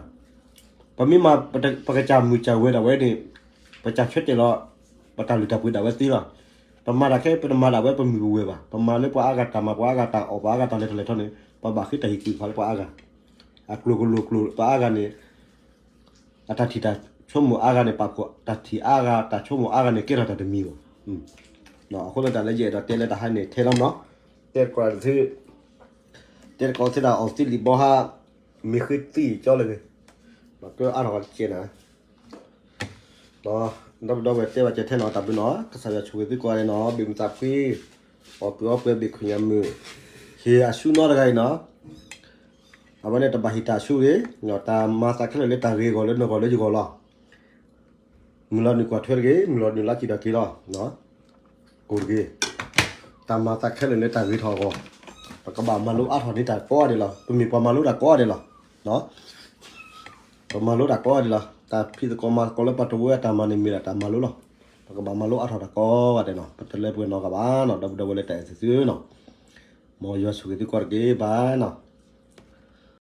ပမ့ၢ်မၤ ပကစၢ်မုၢ်စၢ်ဝဲဒၣ်ဝဲန့ၣ် ပစၢ်ဆၢတဲာ်လီၤ ပတၢ်လုၢ်တၢ်ပှ့ၤဒၣ်ဝဲသ့လီၤ. ပမၤတၢ်ခဲ ပတမၤဒၣ်ဝဲပမုၢ်ပဝဲၢ်ဘၣ်, ပမၤလၢပှၤအါဂၤတၢ်မၤ ပှၤအါဂၤတၢ်အီၣ် ပှၤအါဂၤတၢ်လဲၤထီၣ်လဲၤထီန့ၣ် ပဘၣ်ဃ့တၢ်ဟ့ၣ်ကူၣ်ဖးလၢပှၤအါဂၤ, အကျိၤကလိၤကျိၤ ပှၤအါဂၤန့ၣ် အတၢ်ထံၣ်တၢ် ဆိကမိၣ်အါဂၤန့ၣ် ပာ်ဖှိၣ်တၢ်ထံၣ်အါဂၤ တၢ်ဆိကမိၣ်အါဂၤန့ၣ် ကဲထီၣ်တၢ်တမံၤဘၣ်. အဃိသတးလၢယအဲၣ်ဒိးတဲလၢတဟါန့ၣ်ထဲလီၤမနီၤ, တဲတကိးသု, တဲတကိးသုဒၣ်အီၣ်သံလံာ်ဘီဟါ, မ့ၢ်ဃ့သံကၠီလၢဂ့ၤ, ဒီးကအါထီၣ်ကကဲနၤ ဒီပုၢ်ဒီဝဲၢ်တဲဘၣ်ကဲထဲနီၤ တၢ်ဘျုးနီၤ ကစၢ်ယွၤဆိၣ်ဂ့ၤသုကိးဂၤဒဲးနီၤ ဘၣ်မုာ်သးဖှံ, အီၣ်ကုၢ်အီပှဲၤဘ့ၣ်ခုၣ်ညါမုာ်, ဟ့ၣ်အဆူနီတဂၤအံၤနီၤ, အဝဲန့ၣ်တဘၣ်ဟ့ၣ်တၢ်ဆူဂ့ၤ, တၢ်မၤသးခဲလၢာ်လၢတၢ်ဂ့ၤအဂီၢ်လၢနဂီၢ်လၢယဂီၢ်လီၤ. မုၢ်လီၤနုာ်ကွၢ်ထွဲတဂ့ၤ, မုၢ်လီၤနုာ်လၢစံၣ်ထီၣ်က့ၤလီၤ. ကိၣ်တဂ့ၤ, တၢ်မၤသးခဲလၢာ်လၢတၢ်ဂ့ၤထီၣ်အဂီၢ်, ပကဘၣ်မၤလိအါထီၣ်န့ၢ်တၢ်ကိးဂၤဒဲးလီၤ. ပမ့ၢ်ပှၤမၤလိတၢ်ကိးဂၤဒဲးလီၤ. ပမၤလိတၢ်ကိးဂၤဒဲးလီၤ. တၢ်ဖံးသကိးမၤသကိးလၢပှၤတဝၢအတၢ်မၤန့ၣ်မ့ၢ်ဒၣ်တၢ်မၤလိလီၤ. ပကဘၣ်မၤလိအါထီၣ်တၢ်ကိးဂၤဒဲးနီၤ ပတလၢပှဲၤနီတဂၤဘၣ်နီၤ ဒီပုၢ်ဒီဝဲၢ်လၢတၢ်အဲၣ်သုသုနီၤ, မ်ယွၤဆိၣ်ဂ့ၤသုကိးဂၤဒဲးတက့ၢ်ဘၣ်နီၤ.